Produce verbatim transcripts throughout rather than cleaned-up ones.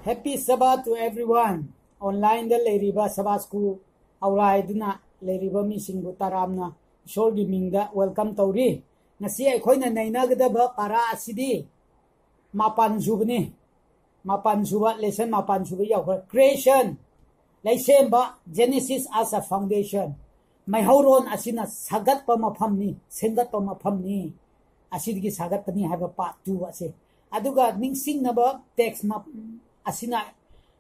Happy Sabbath to everyone. Online ꯗ ꯂꯩꯔꯤꯕ Sabbath School ꯑꯧꯔꯥꯏꯗꯨꯅ ꯂꯩꯔꯤꯕ ꯃꯤꯁꯤꯡꯕꯨ ꯇꯔꯥꯝꯅ ꯏꯁꯣꯔꯒꯤ ꯃꯤꯡꯗ welcome ꯇꯧꯔꯤ꯫ ꯉꯁꯤ ꯑꯩꯈꯣꯏꯅ ꯅꯩꯅꯒꯗꯕ ꯄꯥꯔꯥ ꯑꯁꯤꯗꯤ ꯃꯥꯄꯟ ꯁꯨꯕꯅꯤ꯫ ꯃꯥꯄꯟ ꯁꯨꯕ, lesson ꯃꯥꯄꯟ ꯁꯨꯕ ꯌꯧꯈ꯭ꯔꯦ꯫ Creation, ꯂꯩꯁꯦꯝꯕ, Genesis as a foundation꯫ ꯃꯩꯍꯧꯔꯣꯟ ꯑꯁꯤꯅ ꯁꯥꯒꯠꯄ ꯃꯐꯝꯅꯤ, ꯁꯦꯝꯒꯠꯄ ꯃꯐꯝꯅꯤ꯫ ꯑꯁꯤꯗꯒꯤ ꯁꯥꯒꯠꯄꯅꯤ ꯍꯥꯏꯕ part two ꯑꯁꯦ꯫ ꯑꯗꯨꯒ ꯅꯤꯡꯁꯤꯡꯅꯕ text ꯃ-, ꯑꯁꯤꯅ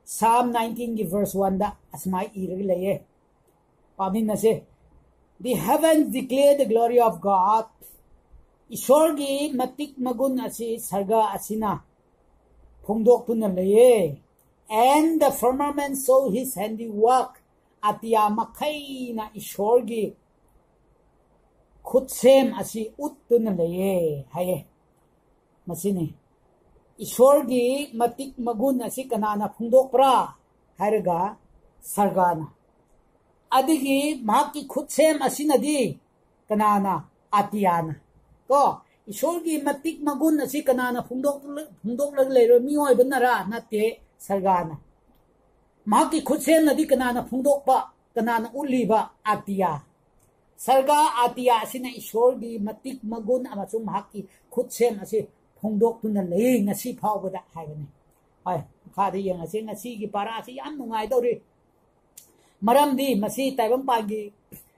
Psalm nineteen ꯒꯤ verse one ꯗ ꯑꯁꯨꯃꯥꯏ ꯏꯔꯒ ꯂꯩꯌꯦ꯫ ꯄꯥꯃꯤꯟꯅꯁꯦ꯫ The heavens declare the glory of God. ꯏꯁꯣꯔꯒꯤ ꯃꯇꯤꯛ ꯃꯒꯨꯟ ꯑꯁꯤ ꯁꯔꯒ ꯑꯁꯤꯅ ꯐꯣꯡꯗꯣꯛꯇꯨꯅ ꯂꯩꯌꯦ꯫ And the firmament show his handiwork. ꯑꯇꯤꯌꯥ ꯃꯈꯩꯅ ꯏꯁꯣꯔꯒꯤ ꯈꯨꯠꯁꯦꯝ ꯑꯁꯤ ꯎꯠꯇꯨꯅ ꯂꯩꯌꯦ ꯍꯥꯏꯌꯦ꯫ ꯃꯁꯤꯅꯤ꯫ ꯏꯁꯣꯔꯒꯤ ꯃꯇꯤꯛ ꯃꯒꯨꯟ ꯑꯁꯤ ꯀꯅꯥꯅ ꯐꯣꯡꯗꯣꯛꯄ꯭ꯔꯥ ꯍꯥꯏꯔꯒ ꯁꯔꯒꯥꯅ꯫ ꯑꯗꯨꯒꯤ ꯃꯍꯥꯛꯀꯤ ꯈꯨꯠꯁꯦꯝ ꯑꯁꯤꯅꯗꯤ ꯀꯅꯥꯅ? ꯑꯇꯤꯌꯥꯅ꯫ ꯀꯣ, ꯏꯁꯣꯔꯒꯤ ꯃꯇꯤꯛ ꯃꯒꯨꯟ ꯑꯁꯤ ꯀꯅꯥꯅ ꯐꯣꯡꯗꯣꯛ-, ꯐꯣꯡꯗꯣꯛꯂꯒ ꯂꯩꯔꯣꯏ? ꯃꯤꯑꯣꯏꯕꯅꯔꯥ? ꯅꯠꯇꯦ, ꯁꯔꯒꯥꯅ꯫ ꯃꯍꯥꯛꯀꯤ ꯈꯨꯠꯁꯦꯝꯅꯗꯤ ꯀꯅꯥꯅ ꯐꯣꯡꯗꯣꯛꯄ, ꯀꯅꯥꯅ ꯎꯠꯂꯤꯕ? ꯑꯇꯤꯌꯥ꯫ ꯁꯔꯒ ꯑꯇꯤꯌꯥ ꯑꯁꯤꯅ ꯏꯁꯣꯔꯒꯤ ꯃꯇꯤꯛ ꯃꯒꯨꯟ ꯑꯃꯁꯨꯡ ꯃꯍꯥꯛꯀꯤ ꯈꯨꯠꯁꯦꯝ ꯑꯁꯤ ꯐꯣꯡꯗꯣꯛꯇꯨꯅ ꯂꯩ ꯉꯁꯤ ꯐꯥꯎꯕꯗ ꯍꯥꯏꯕꯅꯤ꯫ ꯍꯣꯏ, ꯃꯈꯥꯗ ꯌꯦꯡꯉꯁꯤ꯫ ꯉꯁꯤꯒꯤ ꯄꯥꯔꯥ ꯑꯁꯤ ꯌꯥꯝ ꯅꯨꯡꯉꯥꯏꯗꯧꯔꯤ꯫ ꯃꯔꯝꯗꯤ ꯃꯁꯤ ꯇꯥꯏꯕꯪꯄꯥꯟꯒꯤ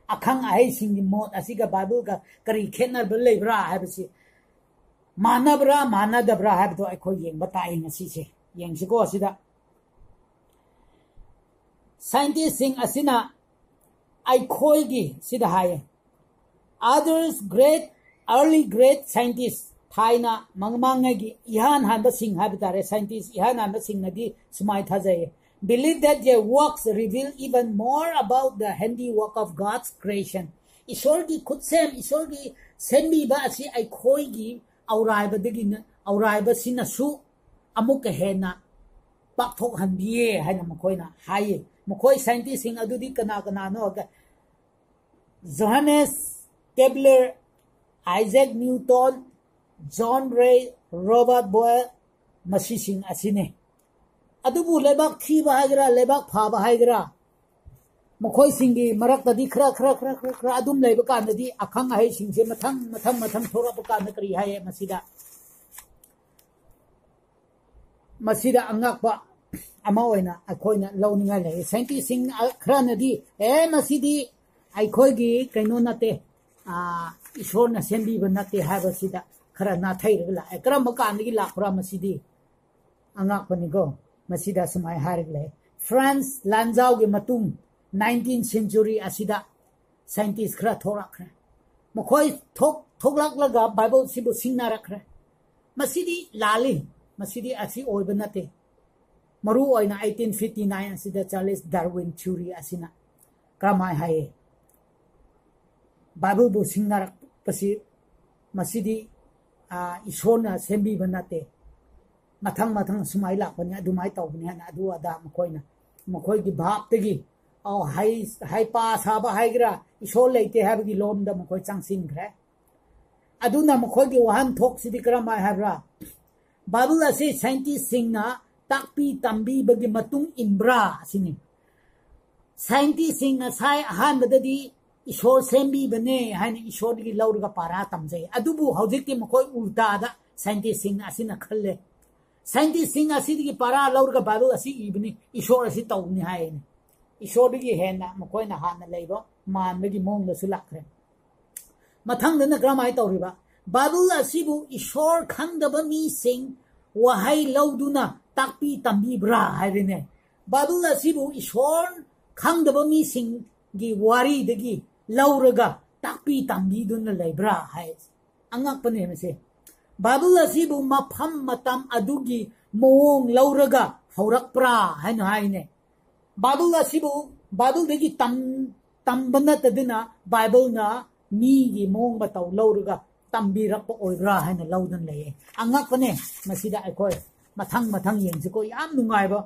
ꯑꯈꯪ ꯑꯍꯩꯁꯤꯡꯒꯤ ꯃꯣꯠ ꯑꯁꯤꯒ ꯕꯥꯏꯕꯜꯒ ꯀꯔꯤ ꯈꯦꯠꯅꯕ ꯂꯩꯕ꯭ꯔꯥ ꯍꯥꯏꯕꯁꯤ, ꯃꯥꯟꯅꯕ꯭ꯔꯥ ꯃꯥꯟꯅꯗꯕ꯭ꯔꯥ ꯍꯥꯏꯕꯗꯣ ꯑꯩꯈꯣꯏ ꯌꯦꯡꯕ ꯇꯥꯏ ꯉꯁꯤꯁꯦ꯫ ꯌꯦꯡꯁꯤꯀꯣ ꯑꯁꯤꯗ꯫ Scientistꯁꯤꯡ ꯑꯁꯤꯅ ꯑꯩꯈꯣꯏꯒꯤ ꯁꯤꯗ ꯍꯥꯏꯌꯦ꯫ Others great, early great scientists, ꯊꯥꯏꯅ ꯃꯃꯥꯡꯉꯩꯒꯤ ꯏꯍꯥꯟ ꯍꯥꯟꯕꯁꯤꯡ ꯍꯥꯏꯕ ꯇꯥꯔꯦ, scientist ꯏꯍꯥꯟ ꯍꯥꯟꯕꯁꯤꯡꯅꯗꯤ ꯁꯨꯃꯥꯏꯅ ꯊꯥꯖꯩ, believe that their works reveal even more about the handiwork of God's creation. ꯏꯁꯣꯔꯒꯤ ꯈꯨꯠꯁꯦꯝ, ꯏꯁꯣꯔꯒꯤ ꯁꯦꯝꯕꯤꯕ ꯑꯁꯤ ꯑꯩꯈꯣꯏꯒꯤ ꯑꯧꯔꯥꯏꯕꯗꯒꯤ, ꯑꯧꯔꯥꯏꯕꯁꯤꯅꯁꯨ ꯑꯃꯨꯛꯀ ꯍꯦꯟꯅ ꯄꯥꯛꯊꯣꯛꯍꯟꯕꯤꯌꯦ ꯍꯥꯏꯅ ꯃꯈꯣꯏꯅ ꯍꯥꯏꯌꯦ꯫ ꯃꯈꯣꯏ scientistꯁꯤꯡ ꯑꯗꯨꯗꯤ ꯀꯅꯥ ꯀꯅꯥꯅꯣ? Johannes Kepler, Isaac Newton, John Ray, Robert Boyle, ꯃꯁꯤꯁꯤꯡ ꯑꯁꯤꯅꯤ꯫ ꯑꯗꯨꯕꯨ ꯂꯩꯕꯥꯛ ꯊꯤꯕ ꯍꯥꯏꯒꯦꯔꯥ, ꯂꯩꯕꯥꯛ ꯐꯕ ꯍꯥꯏꯒꯦꯔꯥ, ꯃꯈꯣꯏꯁꯤꯡꯒꯤ ꯃꯔꯛꯇꯗꯤ ꯈꯔ, ꯈꯔ, ꯈꯔ, ꯈꯔ, ꯈꯔ ꯑꯗꯨꯝ ꯂꯩꯕ ꯀꯥꯟꯗꯗꯤ ꯑꯈꯪ ꯑꯍꯩꯁꯤꯡꯁꯦ ꯃꯊꯪ, ꯃꯊꯪ, ꯃꯊꯪ ꯊꯣꯔꯛꯄ ꯀꯥꯟꯗ ꯀꯔꯤ ꯍꯥꯏꯌꯦ ꯃꯁꯤꯗ? ꯃꯁꯤꯗ ꯑꯉꯛꯄ ꯑꯃ ꯑꯣꯏꯅ ꯑꯩꯈꯣꯏꯅ ꯂꯧꯅꯤꯡꯉꯥꯏ ꯂꯩ꯫ Scientistꯁꯤꯡ ꯈꯔꯅꯗꯤ, "ꯑꯦ, ꯃꯁꯤꯗꯤ ꯑꯩꯈꯣꯏꯒꯤ ꯀꯩꯅꯣ ꯅꯠꯇꯦ, ꯑꯥ, ꯏꯁꯣꯔꯅ ꯁꯦꯝꯕꯤꯕ ꯅꯠꯇꯦ" ꯍꯥꯏꯕꯁꯤꯗ ꯈꯔ ꯅꯥꯊꯩꯔꯒ ꯂꯥꯛꯑꯦ꯫ ꯀꯔꯝꯕ ꯀꯥꯟꯗꯒꯤ ꯂꯥꯛꯄ꯭ꯔꯥ ꯃꯁꯤꯗꯤ? ꯑꯉꯛꯄꯅꯤꯀꯣ꯫ ꯃꯁꯤꯗ ꯁꯨꯃꯥꯏꯅ ꯍꯥꯏꯔꯒ ꯂꯩ, ꯐ꯭ꯔꯥꯟꯁ ꯂꯥꯟꯖꯥꯎꯒꯤ ꯃꯇꯨꯡ nineteenth century ꯑꯁꯤꯗ scientist ꯈꯔ ꯊꯣꯛꯂꯛꯈ꯭ꯔꯦ꯫ ꯃꯈꯣꯏ ꯊꯣꯛ-, ꯊꯣꯛꯂꯛꯂꯒ ꯕꯥꯏꯕꯜꯁꯤꯕꯨ ꯁꯤꯡꯅꯔꯛꯈ꯭ꯔꯦ꯫ ꯃꯁꯤꯗꯤ ꯂꯥꯜꯂꯤ, ꯃꯁꯤꯗꯤ ꯑꯁꯤ ꯑꯣꯏꯕ ꯅꯠꯇꯦ꯫ ꯃꯔꯨ ꯑꯣꯏꯅ eighteen fifty nine ꯑꯁꯤꯗ Charles Darwin theory ꯑꯁꯤꯅ ꯀꯔꯝꯍꯥꯏ ꯍꯥꯏꯌꯦ? ꯕꯥꯏꯕꯜꯕꯨ ꯁꯤꯡꯅꯔꯛꯄꯁꯤ, ꯃꯁꯤꯗꯤ, ꯑꯥ, ꯏꯁꯣꯔꯅ ꯁꯦꯝꯕꯤꯕ ꯅꯠꯇꯦ, ꯃꯊꯪ ꯃꯊꯪ ꯁꯨꯃꯥꯏ ꯂꯥꯛꯄꯅꯤ, ꯑꯗꯨꯃꯥꯏ ꯇꯧꯕꯅꯤ ꯍꯥꯏꯅ ꯑꯗꯨ ꯑꯗꯥ ꯃꯈꯣꯏꯅ, ꯃꯈꯣꯏꯒꯤ ꯚꯥꯞꯇꯒꯤ, ꯑꯧ, ꯍꯩ-, ꯍꯩꯄꯥ ꯁꯥꯕ ꯍꯥꯏꯒꯦꯔꯥ, ꯏꯁꯣꯔ ꯂꯩꯇꯦ ꯍꯥꯏꯕꯒꯤ ꯂꯣꯝꯗ ꯃꯈꯣꯏ ꯆꯪꯁꯤꯟꯈ꯭ꯔꯦ꯫ ꯑꯗꯨꯅ ꯃꯈꯣꯏꯒꯤ ꯋꯥꯍꯟꯊꯣꯛꯁꯤꯗꯤ ꯀꯔꯝꯍꯥꯏ ꯍꯥꯏꯕ꯭ꯔꯥ? ꯕꯥꯏꯕꯜ ꯑꯁꯤ scientistꯁꯤꯡꯅ ꯇꯥꯛꯄꯤ ꯇꯝꯕꯤꯕꯒꯤ ꯃꯇꯨꯡ ꯏꯟꯕ꯭ꯔꯥ ꯑꯁꯤꯅꯤ꯫ Scientistꯁꯤꯡ ꯉꯁꯥꯏ ꯑꯍꯥꯟꯕꯗꯗꯤ ꯏꯁꯣꯔ ꯁꯦꯝꯕꯤꯕꯅꯦ ꯍꯥꯏꯅ ꯏꯁꯣꯔꯗꯒꯤ ꯂꯧꯔꯒ ꯄꯥꯔꯥ ꯇꯝꯖꯩ꯫ ꯑꯗꯨꯕꯨ ꯍꯧꯖꯤꯛꯇꯤ ꯃꯈꯣꯏ ꯎꯜꯇꯥꯗ scientistꯁꯤꯡ ꯑꯁꯤꯅ ꯈꯜꯂꯦ꯫ Scientistꯁꯤꯡ ꯑꯁꯤꯗꯒꯤ ꯄꯥꯔꯥ ꯂꯧꯔꯒ ꯕꯥꯏꯕꯜ ꯑꯁꯤ ꯏꯕꯅꯤ, ꯏꯁꯣꯔ ꯑꯁꯤ ꯇꯧꯕꯅꯤ ꯍꯥꯏꯅꯤ꯫ ꯏꯁꯣꯔꯗꯒꯤ ꯍꯦꯟꯅ ꯃꯈꯣꯏꯅ ꯍꯥꯟꯅ ꯂꯩꯕ ꯃꯥꯟꯕꯒꯤ ꯃꯑꯣꯡꯗꯁꯨ ꯂꯥꯛꯈ꯭ꯔꯦ꯫ ꯃꯊꯪꯗꯅ ꯀꯔꯝꯍꯥꯏꯅ ꯇꯧꯔꯤꯕ? ꯕꯥꯏꯕꯜ ꯑꯁꯤꯕꯨ ꯏꯁꯣꯔ ꯈꯪꯗꯕ ꯃꯤꯁꯤꯡ ꯋꯥꯍꯩ ꯂꯧꯗꯨꯅ ꯇꯥꯛꯄꯤ ꯇꯝꯕꯤꯕ꯭ꯔꯥ ꯍꯥꯏꯔꯤꯅꯦ꯫ ꯕꯥꯏꯕꯜ ꯑꯁꯤꯕꯨ ꯏꯁꯣꯔ ꯈꯪꯗꯕ ꯃꯤꯁꯤꯡꯒꯤ ꯋꯥꯔꯤꯗꯒꯤ ꯂꯧꯔꯒ ꯇꯥꯛꯄꯤ ꯇꯝꯕꯤꯗꯨꯅ ꯂꯩꯕ꯭ꯔꯥ ꯍꯥꯏ꯫ ꯑꯉꯛꯄꯅꯦ ꯃꯁꯤ꯫ ꯕꯥꯏꯕꯜ ꯑꯁꯤꯕꯨ ꯃꯐꯝ ꯃꯇꯝ ꯑꯗꯨꯒꯤ ꯃꯑꯣꯡ ꯂꯧꯔꯒ ꯍꯧꯔꯛꯄ꯭ꯔꯥ ꯍꯥꯏꯅ ꯍꯥꯏꯅꯦ꯫ ꯕꯥꯏꯕꯜ ꯑꯁꯤꯕꯨ ꯕꯥꯏꯕꯜꯗꯒꯤ ꯇꯝ-, ꯇꯝꯕ ꯅꯠꯇꯗꯨꯅ ꯕꯥꯏꯕꯜꯅ ꯃꯤꯒꯤ ꯃꯑꯣꯡ ꯃꯇꯧ ꯂꯧꯔꯒ ꯇꯝꯕꯤꯔꯛꯄ ꯑꯣꯏꯕ꯭ꯔꯥ ꯍꯥꯏꯅ ꯂꯧꯗꯨꯅ ꯂꯩꯌꯦ꯫ ꯑꯉꯛꯄꯅꯦ꯫ ꯃꯁꯤꯗ ꯑꯩꯈꯣꯏ ꯃꯊꯪ ꯃꯊꯪ ꯌꯦꯡꯁꯤꯀꯣ꯫ ꯌꯥꯝ ꯅꯨꯡꯉꯥꯏꯕ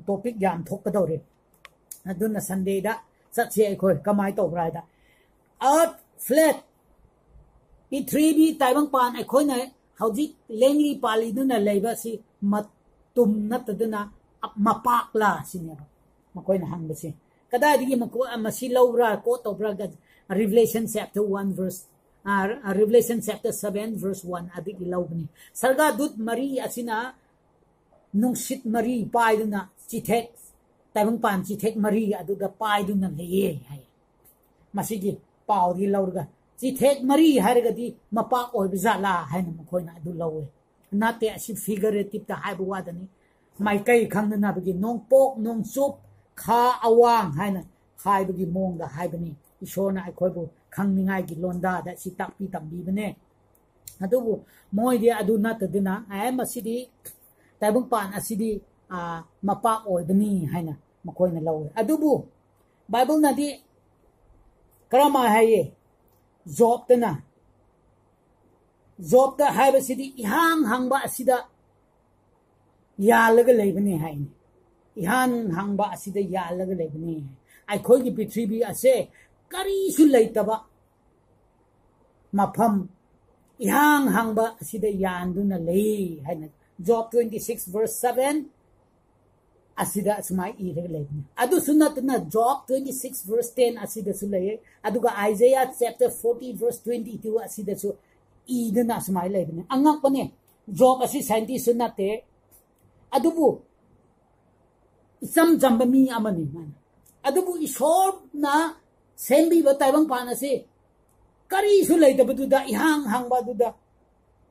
topic ꯌꯥꯝ ꯊꯣꯛꯀꯗꯧꯔꯤ꯫ ꯑꯗꯨꯅ Sundayꯗ ꯆꯠꯁꯤ ꯑꯩꯈꯣꯏ꯫ ꯀꯃꯥꯏꯅ ꯇꯧꯕ꯭ꯔꯥ ꯍꯥꯏꯗ, earth flat, ꯄ꯭ꯔꯤꯊꯤꯕꯤ ꯇꯥꯏꯕꯪꯄꯥꯟ ꯑꯩꯈꯣꯏꯅ ꯍꯧꯖꯤꯛ ꯂꯦꯡꯂꯤ ꯄꯥꯜꯂꯤꯗꯨꯅ ꯂꯩꯕ ꯑꯁꯤ ꯃꯇꯨꯝ ꯅꯠꯇꯗꯨꯅ ꯃꯄꯥꯛꯂꯥ ꯁꯤꯅꯦꯕ ꯃꯈꯣꯏꯅ ꯍꯪꯕꯁꯦ꯫ ꯀꯗꯥꯏꯗꯒꯤ ꯃꯈꯣꯏ ꯃꯁꯤ ꯂꯧꯕ꯭ꯔꯥ, quote ꯇꯧꯕ꯭ꯔꯥ? Revelation chapter one verse, ꯑ, Revelation chapter seven verse one ꯑꯗꯒꯤ ꯂꯧꯕꯅꯤ꯫ ꯁꯔꯒꯥꯗꯨꯠ ꯃꯔꯤ ꯑꯁꯤꯅ ꯅꯨꯡꯁꯤꯠ ꯃꯔꯤ ꯄꯥꯏꯗꯨꯅ ꯆꯤꯊꯦꯛ, ꯇꯥꯏꯕꯪꯄꯥꯟ ꯆꯤꯊꯦꯛ ꯃꯔꯤ ꯑꯗꯨꯗ ꯄꯥꯏꯗꯨꯅ ꯂꯩꯌꯦ ꯍꯥꯏ꯫ ꯃꯁꯤꯒꯤ ꯄꯥꯎꯗꯤ ꯂꯧꯔꯒ ꯆꯤꯊꯦꯛ ꯃꯔꯤ ꯍꯥꯏꯔꯒꯗꯤ ꯃꯄꯥꯛ ꯑꯣꯏꯕ ꯖꯥꯠꯂꯥ ꯍꯥꯏꯅ ꯃꯈꯣꯏꯅ ꯑꯗꯨ ꯂꯧꯋꯦ꯫ ꯅꯠꯇꯦ, ꯑꯁꯤ figurative ꯇ ꯍꯥꯏꯕ ꯋꯥꯗꯅꯤ꯫ ꯃꯥꯏꯀꯩ ꯈꯪꯅꯅꯕꯒꯤ ꯅꯣꯡꯄꯣꯛ ꯅꯣꯡꯆꯨꯞ ꯈꯥ ꯑꯋꯥꯡ ꯍꯥꯏꯅ ꯍꯥꯏꯕꯒꯤ ꯃꯑꯣꯡꯗ ꯍꯥꯏꯕꯅꯤ꯫ ꯏꯁꯣꯔꯅ ꯑꯩꯈꯣꯏꯕꯨ ꯈꯪꯅꯤꯡꯉꯥꯏꯒꯤ ꯂꯣꯟꯗꯥꯗ ꯑꯁꯤ ꯇꯥꯛꯄꯤ ꯇꯝꯕꯤꯕꯅꯦ꯫ ꯑꯗꯨꯕꯨ ꯃꯣꯏꯗꯤ ꯑꯗꯨ ꯅꯠꯇꯗꯅ, ꯑꯦ, ꯃꯁꯤꯗꯤ ꯇꯥꯏꯕꯪꯄꯥꯟ ꯑꯁꯤꯗꯤ, ꯑ, ꯃꯄꯥꯛ ꯑꯣꯏꯕꯅꯤ ꯍꯥꯏꯅ ꯃꯈꯣꯏꯅ ꯂꯧꯋꯦ꯫ ꯑꯗꯨꯕꯨ ꯕꯥꯏꯕꯜꯅꯗꯤ ꯀꯔꯝꯍꯥꯏ ꯍꯥꯏꯌꯦ? ꯖꯣꯕꯇꯅ, ꯖꯣꯕꯇ ꯍꯥꯏꯕꯁꯤꯗꯤ ꯏꯍꯥꯡ ꯍꯥꯡꯕ ꯑꯁꯤꯗ ꯌꯥꯜꯂꯒ ꯂꯩꯕꯅꯤ ꯍꯥꯏꯅꯤ꯫ ꯏꯍꯥꯡ ꯍꯥꯡꯕ ꯑꯁꯤꯗ ꯌꯥꯜꯂꯒ ꯂꯩꯕꯅꯤ꯫ ꯑꯩꯈꯣꯏꯒꯤ ꯄ꯭ꯔꯤꯊꯤꯕꯤ ꯑꯁꯦ ꯀꯔꯤꯁꯨ ꯂꯩꯇꯕ ꯃꯐꯝ, ꯏꯍꯥꯡ ꯍꯥꯡꯕ ꯑꯁꯤꯗ ꯌꯥꯟꯗꯨꯅ ꯂꯩ ꯍꯥꯏꯅ Job twenty six verse seven ꯑꯁꯤꯗ ꯑꯁꯨꯃꯥꯏ ꯏꯔꯒ ꯂꯩꯕꯅꯤ꯫ ꯑꯗꯨꯁꯨ ꯅꯠꯇꯅ Job twenty six verse ten ꯑꯁꯤꯗꯁꯨ ꯂꯩꯌꯦ꯫ ꯑꯗꯨꯒ Isaiah chapter forty verse twenty two ꯑꯁꯤꯗꯁꯨ ꯏꯗꯨꯅ ꯑꯁꯨꯃꯥꯏ ꯂꯩꯕꯅꯤ꯫ ꯑꯉꯛꯄꯅꯦ꯫ ꯖꯣꯕ ꯑꯁꯤ scientist ꯁꯨ ꯅꯠꯇꯦ, ꯑꯗꯨꯕꯨ ꯏꯆꯝ ꯆꯝꯕ ꯃꯤ ꯑꯃꯅꯤ ꯃꯥꯅ꯫ ꯑꯗꯨꯕꯨ ꯏꯁꯣꯔꯅ ꯁꯦꯝꯕꯤꯕ ꯇꯥꯏꯕꯪꯄꯥꯟ ꯑꯁꯤ ꯀꯔꯤꯁꯨ ꯂꯩꯇꯕꯗꯨꯗ, ꯏꯍꯥꯡ ꯍꯥꯡꯕ ꯑꯗꯨꯗ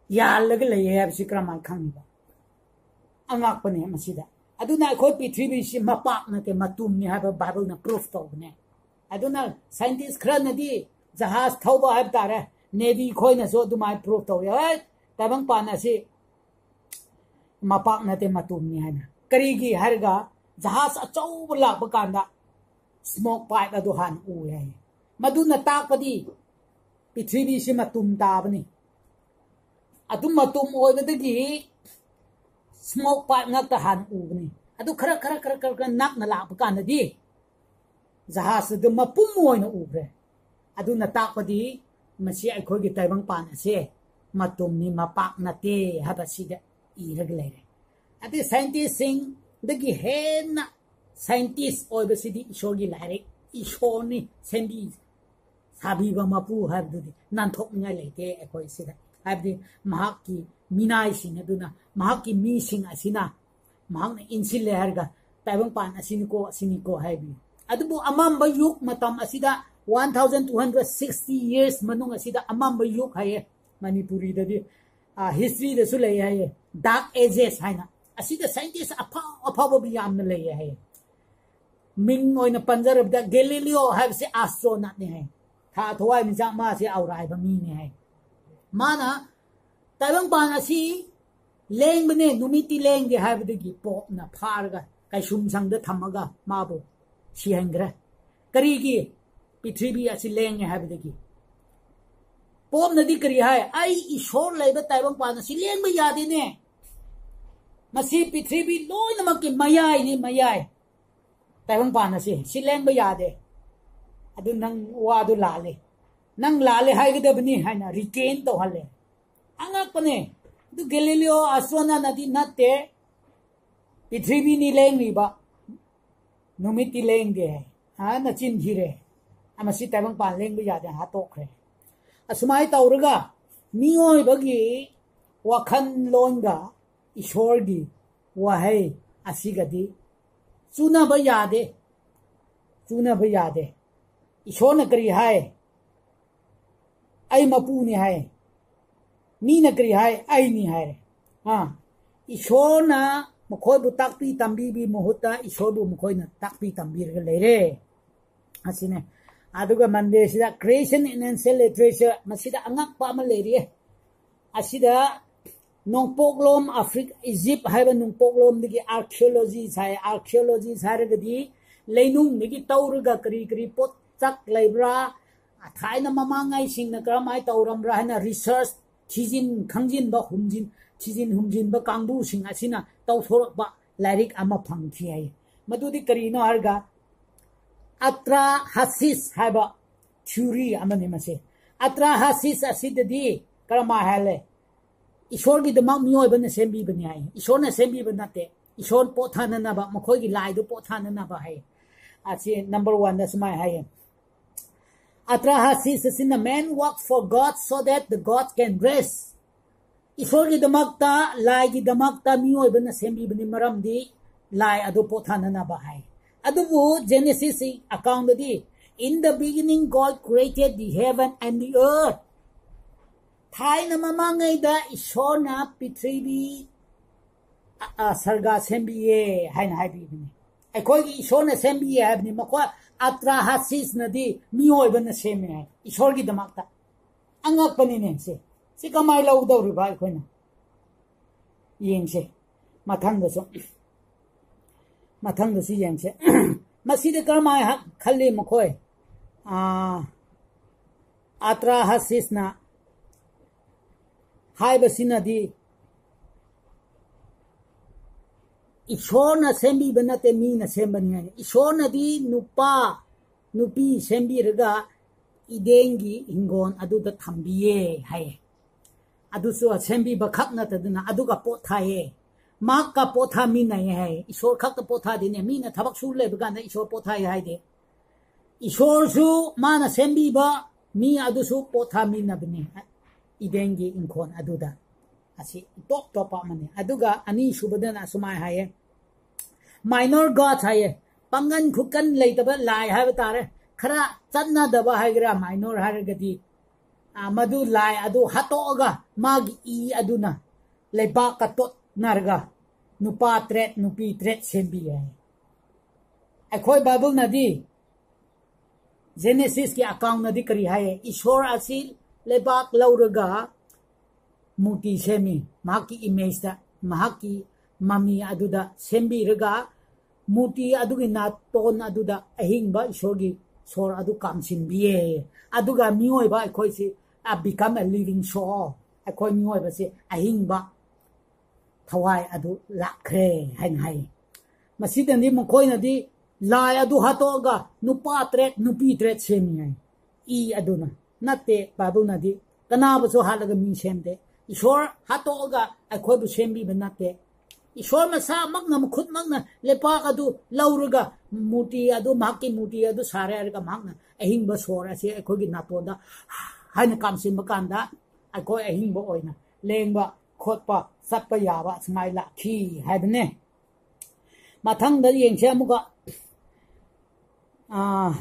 ꯌꯥꯜꯂꯒ ꯂꯩꯌꯦ ꯍꯥꯏꯕꯁꯤ ꯀꯔꯝꯍꯥꯏꯅ ꯈꯪꯉꯤꯕ? ꯑꯉꯛꯄꯅꯦ ꯃꯁꯤꯗ꯫ ꯑꯗꯨꯅ ꯑꯩꯈꯣꯏ ꯄ꯭ꯔꯤꯊꯤꯕꯤꯁꯤ ꯃꯄꯥꯛ ꯅꯠꯇꯦ, ꯃꯇꯨꯝꯅꯤ ꯍꯥꯏꯕ ꯕꯥꯏꯕꯜꯅ proof ꯇꯧꯕꯅꯦ꯫ ꯑꯗꯨꯅ scientist ꯈꯔꯅꯗꯤ ꯖꯍꯥꯖ ꯊꯧꯕ ꯍꯥꯏꯕ ꯇꯥꯔꯦ, Navy ꯈꯣꯏꯅꯁꯨ ꯑꯗꯨꯃꯥꯏꯅ proof ꯇꯧꯋꯦ, ꯍꯣꯏ, ꯇꯥꯏꯕꯪꯄꯥꯟ ꯑꯁꯤ ꯃꯄꯥꯛ ꯅꯠꯇꯦ, ꯃꯇꯨꯝꯅꯤ ꯍꯥꯏꯅ꯫ ꯀꯔꯤꯒꯤ ꯍꯥꯏꯔꯒ ꯖꯍꯥꯖ ꯑꯆꯧꯕ ꯂꯥꯛꯄ ꯀꯥꯟꯗ smoke pipe ꯑꯗꯨ ꯍꯥꯟꯅ ꯎꯏ ꯍꯥꯏꯌꯦ꯫ ꯃꯗꯨꯅ ꯇꯥꯛꯄꯗꯤ ꯄ꯭ꯔꯤꯊꯤꯕꯤꯁꯤ ꯃꯇꯨꯝ ꯇꯥꯕꯅꯤ꯫ ꯑꯗꯨ ꯃꯇꯨꯝ ꯑꯣꯏꯕꯗꯒꯤ smoke pipe ꯉꯥꯛꯇ ꯍꯥꯟꯅ ꯎꯕꯅꯤ꯫ ꯑꯗꯨ ꯈꯔ, ꯈꯔ, ꯈꯔ, ꯈꯔ, ꯈꯔ ꯅꯛꯅ ꯂꯥꯛꯄ ꯀꯥꯟꯗꯗꯤ ꯖꯍꯥꯖ ꯑꯗꯨ ꯃꯄꯨꯝ ꯑꯣꯏꯅ ꯎꯈ꯭ꯔꯦ꯫ ꯑꯗꯨꯅ ꯇꯥꯛꯄꯗꯤ ꯃꯁꯤ ꯑꯩꯈꯣꯏꯒꯤ ꯇꯥꯏꯕꯪꯄꯥꯟ ꯑꯁꯦ ꯃꯇꯨꯝꯅꯤ, ꯃꯄꯥꯛ ꯅꯠꯇꯦ ꯍꯥꯏꯕꯁꯤꯗ ꯏꯔꯒ ꯂꯩꯔꯦ꯫ ꯑꯗꯩ scientist ꯁꯤꯡ, ꯗꯒꯤ ꯍꯦꯟꯅ scientist ꯑꯣꯏꯕꯁꯤꯗꯤ ꯏꯁꯣꯔꯒꯤ ꯂꯥꯏꯔꯤꯛ, ꯏꯁꯣꯔꯅꯤ ꯁꯦꯝꯕꯤ ꯁꯥꯕꯤꯕ ꯃꯄꯨ ꯍꯥꯏꯕꯗꯨꯗꯤ ꯅꯥꯟꯊꯣꯛꯅꯤꯡꯉꯥꯏ ꯂꯩꯇꯦ ꯑꯩꯈꯣꯏ ꯁꯤꯗ꯫ ꯍꯥꯏꯕꯗꯤ ꯃꯍꯥꯛꯀꯤ ꯃꯤꯅꯥꯏꯁꯤꯡ ꯑꯗꯨꯅ, ꯃꯍꯥꯛꯀꯤ ꯃꯤꯁꯤꯡ ꯑꯁꯤꯅ ꯃꯍꯥꯛꯅ ꯏꯟꯁꯤꯜꯂꯦ ꯍꯥꯏꯔꯒ ꯇꯥꯏꯕꯪꯄꯥꯟ ꯑꯁꯤꯅꯤꯀꯣ, ꯑꯁꯤꯅꯤꯀꯣ ꯍꯥꯏꯕꯤ꯫ ꯑꯗꯨꯕꯨ ꯑꯃꯝꯕ ꯌꯨꯒ ꯃꯇꯝ ꯑꯁꯤꯗ, one thousand two hundred sixty years ꯃꯅꯨꯡ ꯑꯁꯤꯗ ꯑꯃꯝꯕ ꯌꯨꯒ ꯍꯥꯏꯌꯦ ꯃꯅꯤꯄꯨꯔꯤꯗꯗꯤ, ꯍꯤꯁꯇ꯭ꯔꯤꯗꯁꯨ ꯂꯩ ꯍꯥꯏꯌꯦ, dark ages ꯍꯥꯏꯅ꯫ ꯑꯁꯤꯗ scientist ꯑꯐꯥꯎ ꯑꯐꯥꯎꯕ ꯌꯥꯝꯅ ꯂꯩꯌꯦ ꯍꯥꯏꯌꯦ꯫ ꯃꯤꯡ ꯑꯣꯏꯅ ꯄꯟꯖꯔꯕꯗ ꯒꯦꯂꯤꯂꯤꯑꯣ ꯍꯥꯏꯕꯁꯤ ꯑꯦꯁꯇ꯭ꯔꯣꯅꯠꯅꯤ ꯍꯥꯏ꯫ ꯊꯥ ꯊꯋꯥꯏ ꯃꯤꯆꯥꯛ ꯃꯥꯁꯤ ꯑꯧꯔꯥꯏꯕ ꯃꯤꯅꯤ ꯍꯥꯏ꯫ ꯃꯥꯅ ꯇꯥꯏꯕꯪꯄꯥꯟ ꯑꯁꯤ ꯂꯦꯡꯕꯅꯦ, ꯅꯨꯃꯤꯠꯇꯤ ꯂꯦꯡꯗꯦ ꯍꯥꯏꯕꯗꯒꯤ ꯄꯣꯞꯅ ꯐꯥꯔꯒ ꯀꯩꯁꯨꯝꯁꯪꯗ ꯊꯝꯃꯒ ꯃꯥꯕꯨ ꯁꯤꯍꯟꯈ꯭ꯔꯦ꯫ ꯀꯔꯤꯒꯤ? ꯄ꯭ꯔꯤꯊꯤꯕꯤ ꯑꯁꯤ ꯂꯦꯡꯉꯦ ꯍꯥꯏꯕꯗꯒꯤ꯫ ꯄꯣꯞꯅꯗꯤ ꯀꯔꯤ ꯍꯥꯏ? "ꯑꯩ ꯏꯁꯣꯔ ꯂꯩꯕ ꯇꯥꯏꯕꯪꯄꯥꯟ ꯑꯁꯤ ꯂꯦꯡꯕ ꯌꯥꯗꯦꯅꯦ꯫ ꯃꯁꯤ ꯄ꯭ꯔꯤꯊꯤꯕꯤ ꯂꯣꯏꯅꯃꯛꯀꯤ ꯃꯌꯥꯏꯅꯤ, ꯃꯌꯥꯏ꯫ ꯇꯥꯏꯕꯪꯄꯥꯟ ꯑꯁꯤ, ꯁꯤ ꯂꯦꯡꯕ ꯌꯥꯗꯦ꯫ ꯑꯗꯨ ꯅꯪ ꯋꯥꯗꯨ ꯂꯥꯜꯂꯦ꯫ ꯅꯪ ꯂꯥꯜꯂꯦ ꯍꯥꯏꯒꯗꯕꯅꯤ" ꯍꯥꯏꯅ retain ꯇꯧꯍꯜꯂꯦ꯫ ꯑꯉꯛꯄꯅꯦ꯫ ꯑꯗꯨ ꯒꯦꯂꯤꯂꯤꯑꯣ ꯑꯦꯁꯇ꯭ꯔꯣꯅꯠꯅꯗꯤ ꯅꯠꯇꯦ, ꯄ꯭ꯔꯤꯊꯤꯕꯤꯅꯤ ꯂꯦꯡꯂꯤꯕ, ꯅꯨꯃꯤꯠꯇꯤ ꯂꯦꯡꯗꯦ ꯍꯥꯏ꯫ ꯍꯥꯟꯅ ꯆꯤꯟ ꯊꯤꯔꯦ꯫ ꯃꯁꯤ ꯇꯥꯏꯕꯪꯄꯥꯟ ꯂꯦꯡꯕ ꯌꯥꯗꯦ, ꯍꯥꯠꯇꯣꯛꯈ꯭ꯔꯦ꯫ ꯑꯁꯨꯃꯥꯏꯅ ꯇꯧꯔꯒ ꯃꯤꯑꯣꯏꯕꯒꯤ ꯋꯥꯈꯜꯂꯣꯟꯒ ꯏꯁꯣꯔꯒꯤ ꯋꯥꯍꯩ ꯑꯁꯤꯒꯗꯤ ꯆꯨꯅꯕ ꯌꯥꯗꯦ꯫ ꯆꯨꯅꯕ ꯌꯥꯗꯦ꯫ ꯏꯁꯣꯔꯅ ꯀꯔꯤ ꯍꯥꯏ? "ꯑꯩ ꯃꯄꯨꯅꯤ" ꯍꯥꯏ꯫ ꯃꯤꯅ ꯀꯔꯤ ꯍꯥꯏ? "ꯑꯩꯅꯤ" ꯍꯥꯏꯔꯦ꯫ ꯑꯥ, ꯏꯁꯣꯔꯅ ꯃꯈꯣꯏꯕꯨ ꯇꯥꯛꯄꯤ ꯇꯝꯕꯤꯕꯒꯤ ꯃꯍꯨꯠꯇ ꯏꯁꯣꯔꯕꯨ ꯃꯈꯣꯏꯅ ꯇꯥꯛꯄꯤ ꯇꯝꯕꯤꯔꯒ ꯂꯩꯔꯦ꯫ ꯑꯁꯤꯅꯦ꯫ ꯑꯗꯨꯒ ꯃꯟꯗꯦꯁꯤꯗ Creation in Ancient Literature, ꯃꯁꯤꯗ ꯑꯉꯛꯄ ꯑꯃ ꯂꯩꯔꯤꯌꯦ꯫ ꯑꯁꯤꯗ ꯅꯣꯡꯄꯣꯛꯂꯣꯝ ꯑꯐ꯭ꯔꯤꯀꯥ, ꯏꯖꯤꯞ ꯍꯥꯏꯕ ꯅꯣꯡꯄꯣꯛꯂꯣꯝꯗꯒꯤ archaeologist ꯍꯥꯏ꯫ Archaeologist ꯍꯥꯏꯔꯒꯗꯤ ꯂꯩꯅꯨꯡꯗꯒꯤ ꯇꯧꯔꯒ ꯀꯔꯤ ꯀꯔꯤ ꯄꯣꯠꯆꯥꯛ ꯂꯩꯕ꯭ꯔꯥ, ꯊꯥꯏꯅ ꯃꯃꯥꯡꯉꯩꯁꯤꯡꯅ ꯀꯔꯝꯍꯥꯏꯅ ꯇꯧꯔꯝꯕ꯭ꯔꯥ ꯍꯥꯏꯅ research, ꯊꯤꯖꯤꯟ ꯈꯪꯖꯤꯟꯕ, ꯍꯨꯝꯖꯤꯟ, ꯊꯤꯖꯤꯟ ꯍꯨꯝꯖꯤꯟꯕ ꯀꯥꯡꯕꯨꯁꯤꯡ ꯑꯁꯤꯅ ꯇꯧꯊꯣꯔꯛꯄ ꯂꯥꯏꯔꯤꯛ ꯑꯃ ꯐꯪꯈꯤ ꯍꯥꯏ꯫ ꯃꯗꯨꯗꯤ ꯀꯔꯤꯅꯣ ꯍꯥꯏꯔꯒ, Atrahasis ꯍꯥꯏꯕ theory ꯑꯃꯅꯤ ꯃꯁꯤ꯫ Atrahasis ꯑꯁꯤꯗꯗꯤ ꯀꯔꯝꯍꯥꯏ ꯍꯥꯏꯂꯦ? ꯏꯁꯣꯔꯒꯤꯗꯃꯛ ꯃꯤꯑꯣꯏꯕꯅ ꯁꯦꯝꯕꯤꯕꯅꯤ ꯍꯥꯏ꯫ ꯏꯁꯣꯔꯅ ꯁꯦꯝꯕꯤꯕ ꯅꯠꯇꯦ꯫ ꯏꯁꯣꯔ ꯄꯣꯠ ꯊꯥꯅꯅꯕ, ꯃꯈꯣꯏꯒꯤ ꯂꯥꯏꯗꯨ ꯄꯣꯠ ꯊꯥꯅꯅꯕ ꯍꯥꯏ꯫ ꯑꯁꯤ number one ꯗ ꯁꯨꯃꯥꯏꯅ ꯍꯥꯏꯌꯦ, "Atrahasis ꯑꯁꯤꯅ man work for God so that the God can rest." ꯏꯁꯣꯔꯒꯤꯗꯃꯛꯇ, ꯂꯥꯏꯒꯤꯗꯃꯛꯇ ꯃꯤꯑꯣꯏꯕꯅ ꯁꯦꯝꯕꯤꯕꯅꯤ, ꯃꯔꯝꯗꯤ ꯂꯥꯏ ꯑꯗꯨ ꯄꯣꯠ ꯊꯥꯅꯅꯕ ꯍꯥꯏ꯫ ꯑꯗꯨꯕꯨ Genesis account ꯗꯗꯤ, "In the beginning God created the heaven and the earth." ꯊꯥꯏꯅ ꯃꯃꯥꯡꯉꯩꯗ ꯏꯁꯣꯔꯅ ꯄ꯭ꯔꯤꯊꯤꯕꯤ, ꯑ, ꯑ, ꯁꯔꯒ ꯁꯦꯝꯕꯤꯌꯦ ꯍꯥꯏꯅ ꯍꯥꯏꯕꯤꯕꯅꯤ꯫ ꯑꯩꯈꯣꯏꯒꯤ ꯏꯁꯣꯔꯅ ꯁꯦꯝꯕꯤꯌꯦ ꯍꯥꯏꯕꯅꯤ꯫ ꯃꯈꯣꯏ Atrahasis ꯅꯗꯤ ꯃꯤꯑꯣꯏꯕꯅ ꯁꯦꯝꯃꯦ ꯍꯥꯏ ꯏꯁꯣꯔꯒꯤꯗꯃꯛꯇ꯫ ꯑꯉꯛꯄꯅꯤꯅꯦ ꯁꯤ꯫ ꯁꯤ ꯀꯃꯥꯏꯅ ꯂꯧꯒꯗꯧꯔꯤꯕ ꯑꯩꯈꯣꯏꯅ? ꯌꯦꯡꯁꯦ꯫ ꯃꯊꯪꯗꯁꯨ, ꯃꯊꯪꯗꯁꯨ ꯌꯦꯡꯁꯦ꯫ ꯃꯁꯤꯗ ꯀꯔꯝꯍꯥꯏꯅ ꯍ-, ꯈꯜꯂꯤ ꯃꯈꯣꯏ? ꯑꯥ, Atrahasis ꯅ ꯍꯥꯏꯕꯁꯤꯅꯗꯤ ꯏꯁꯣꯔꯅ ꯁꯦꯝꯕꯤꯕ ꯅꯠꯇꯦ, ꯃꯤꯅ ꯁꯦꯝꯕꯅꯤ ꯍꯥꯏ꯫ ꯏꯁꯣꯔꯅꯗꯤ ꯅꯨꯄꯥ, ꯅꯨꯄꯤ ꯁꯦꯝꯕꯤꯔꯒ ꯏꯗꯦꯟꯒꯤ ꯍꯤꯡꯒꯣꯜ ꯑꯗꯨꯗ ꯊꯝꯕꯤꯌꯦ ꯍꯥꯏꯌꯦ꯫ ꯑꯗꯨꯁꯨ ꯁꯦꯝꯕꯤꯕ ꯈꯛ ꯅꯠꯇꯗꯅ ꯑꯗꯨꯒ ꯄꯣꯠ ꯊꯥꯏꯌꯦ꯫ ꯃꯍꯥꯛꯀ ꯄꯣꯠ ꯊꯥꯃꯤꯟꯅꯩ ꯍꯥꯏꯌꯦ꯫ ꯏꯁꯣꯔ ꯈꯛꯇ ꯄꯣꯠ ꯊꯥꯗꯦꯅꯦ꯫ ꯃꯤꯅ ꯊꯕꯛ ꯁꯨ ꯂꯩꯕ ꯀꯥꯟꯗ ꯏꯁꯣꯔ ꯄꯣꯠ ꯊꯥꯏ ꯍꯥꯏꯗꯦ꯫ ꯏꯁꯣꯔꯁꯨ ꯃꯥꯅ ꯁꯦꯝꯕꯤꯕ ꯃꯤ ꯑꯗꯨꯁꯨ ꯄꯣꯠ ꯊꯥꯃꯤꯟꯅꯕꯅꯤ ꯏꯗꯦꯟꯒꯤ ꯏꯪꯈꯣꯜ ꯑꯗꯨꯗ꯫ ꯑꯁꯤ ꯇꯣꯞ ꯇꯣꯞꯄ ꯑꯃꯅꯤ꯫ ꯑꯗꯨꯒ ꯑꯅꯤꯁꯨꯕꯗꯅ ꯑꯁꯨꯃꯥꯏ ꯍꯥꯏꯌꯦ, minor gods ꯍꯥꯏꯌꯦ, ꯄꯥꯡꯒꯟ ꯈꯨꯀꯟ ꯂꯩꯇꯕ ꯂꯥꯏ ꯍꯥꯏꯕ ꯇꯥꯔꯦ, ꯈꯔ ꯆꯠꯅꯗꯕ ꯍꯥꯏꯒꯦꯔꯥ, minor ꯍꯥꯏꯔꯒꯗꯤ, ꯑ, ꯃꯗꯨ ꯂꯥꯏ ꯑꯗꯨ ꯍꯥꯠꯇꯣꯛꯑꯒ ꯃꯥꯒꯤ ꯏ ꯑꯗꯨꯅ ꯂꯩꯕꯥꯛꯀ ꯇꯣꯠꯅꯔꯒ ꯅꯨꯄꯥ ꯇꯔꯦꯠ, ꯅꯨꯄꯤ ꯇꯔꯦꯠ ꯁꯦꯝꯕꯤ ꯍꯥꯏ꯫ ꯑꯩꯈꯣꯏ ꯕꯥꯏꯕꯜꯅꯗꯤ Genesis ꯀꯤ account ꯅꯗꯤ ꯀꯔꯤ ꯍꯥꯏꯌꯦ? ꯏꯁꯣꯔ ꯑꯁꯤ ꯂꯩꯕꯥꯛ ꯂꯧꯔꯒ ꯃꯨꯔꯇꯤ ꯁꯦꯝꯃꯤ, ꯃꯍꯥꯛꯀꯤ image ꯇ, ꯃꯍꯥꯛꯀꯤ ꯃꯃꯤ ꯑꯗꯨꯗ ꯁꯦꯝꯕꯤꯔꯒ ꯃꯨꯔꯇꯤ ꯑꯗꯨꯒꯤ ꯅꯥꯇꯣꯟ ꯑꯗꯨꯗ ꯑꯍꯤꯡꯕ ꯏꯁꯣꯔꯒꯤ ꯁꯣꯔ ꯑꯗꯨ ꯀꯥꯝꯁꯤꯟꯕꯤꯌꯦ꯫ ꯑꯗꯨꯒ ꯃꯤꯑꯣꯏꯕ ꯑꯩꯈꯣꯏꯁꯤ, "I become a living soul." ꯑꯩꯈꯣꯏ ꯃꯤꯑꯣꯏꯕꯁꯤ ꯑꯍꯤꯡꯕ ꯊꯋꯥꯏ ꯑꯗꯨ ꯂꯥꯛꯈ꯭ꯔꯦ ꯍꯥꯏꯅ ꯍꯥꯏ꯫ ꯃꯁꯤꯗꯗꯤ ꯃꯈꯣꯏꯅꯗꯤ ꯂꯥꯏ ꯑꯗꯨ ꯍꯥꯠꯇꯣꯛꯑꯒ ꯅꯨꯄꯥ ꯇꯔꯦꯠ, ꯅꯨꯄꯤ ꯇꯔꯦꯠ ꯁꯦꯝꯃꯤ ꯍꯥꯏ꯫ ꯏ ꯑꯗꯨꯅ ꯅꯠꯇꯦ, ꯕꯥꯏꯕꯜꯅꯗꯤ ꯀꯅꯥꯕꯨꯁꯨ ꯍꯥꯠꯂꯒ ꯃꯤ ꯁꯦꯝꯗꯦ꯫ ꯏꯁꯣꯔ ꯍꯥꯠꯇꯣꯛꯑꯒ ꯑꯩꯈꯣꯏꯕꯨ ꯁꯦꯝꯕꯤꯕ ꯅꯠꯇꯦ꯫ ꯏꯁꯣꯔ ꯃꯁꯥꯃꯛꯅ ꯃꯈꯨꯠꯃꯛꯅ ꯂꯩꯄꯥꯛ ꯑꯗꯨ ꯂꯧꯔꯒ ꯃꯨꯔꯇꯤ ꯑꯗꯨ, ꯃꯍꯥꯛꯀꯤ ꯃꯨꯔꯇꯤ ꯑꯗꯨ ꯁꯥꯔꯦ ꯍꯥꯏꯔꯒ ꯃꯍꯥꯛꯅ ꯑꯍꯤꯡꯕ ꯁꯣꯔ ꯑꯁꯤ ꯑꯩꯈꯣꯏꯒꯤ ꯅꯥꯇꯣꯟꯗ ꯍꯥꯏꯅ ꯀꯥꯝꯁꯤꯟꯕ ꯀꯥꯟꯗ ꯑꯩꯈꯣꯏ ꯑꯍꯤꯡꯕ ꯑꯣꯏꯅ ꯂꯦꯡꯕ ꯈꯣꯠꯄ ꯆꯠꯄ ꯌꯥꯕ ꯑꯁꯨꯃꯥꯏꯅ ꯂꯥꯛꯈꯤ ꯍꯥꯏꯕꯅꯦ꯫ ꯃꯊꯪꯗ ꯌꯦꯡꯁꯦ ꯑꯃꯨꯛꯀ꯫ ꯑꯥ,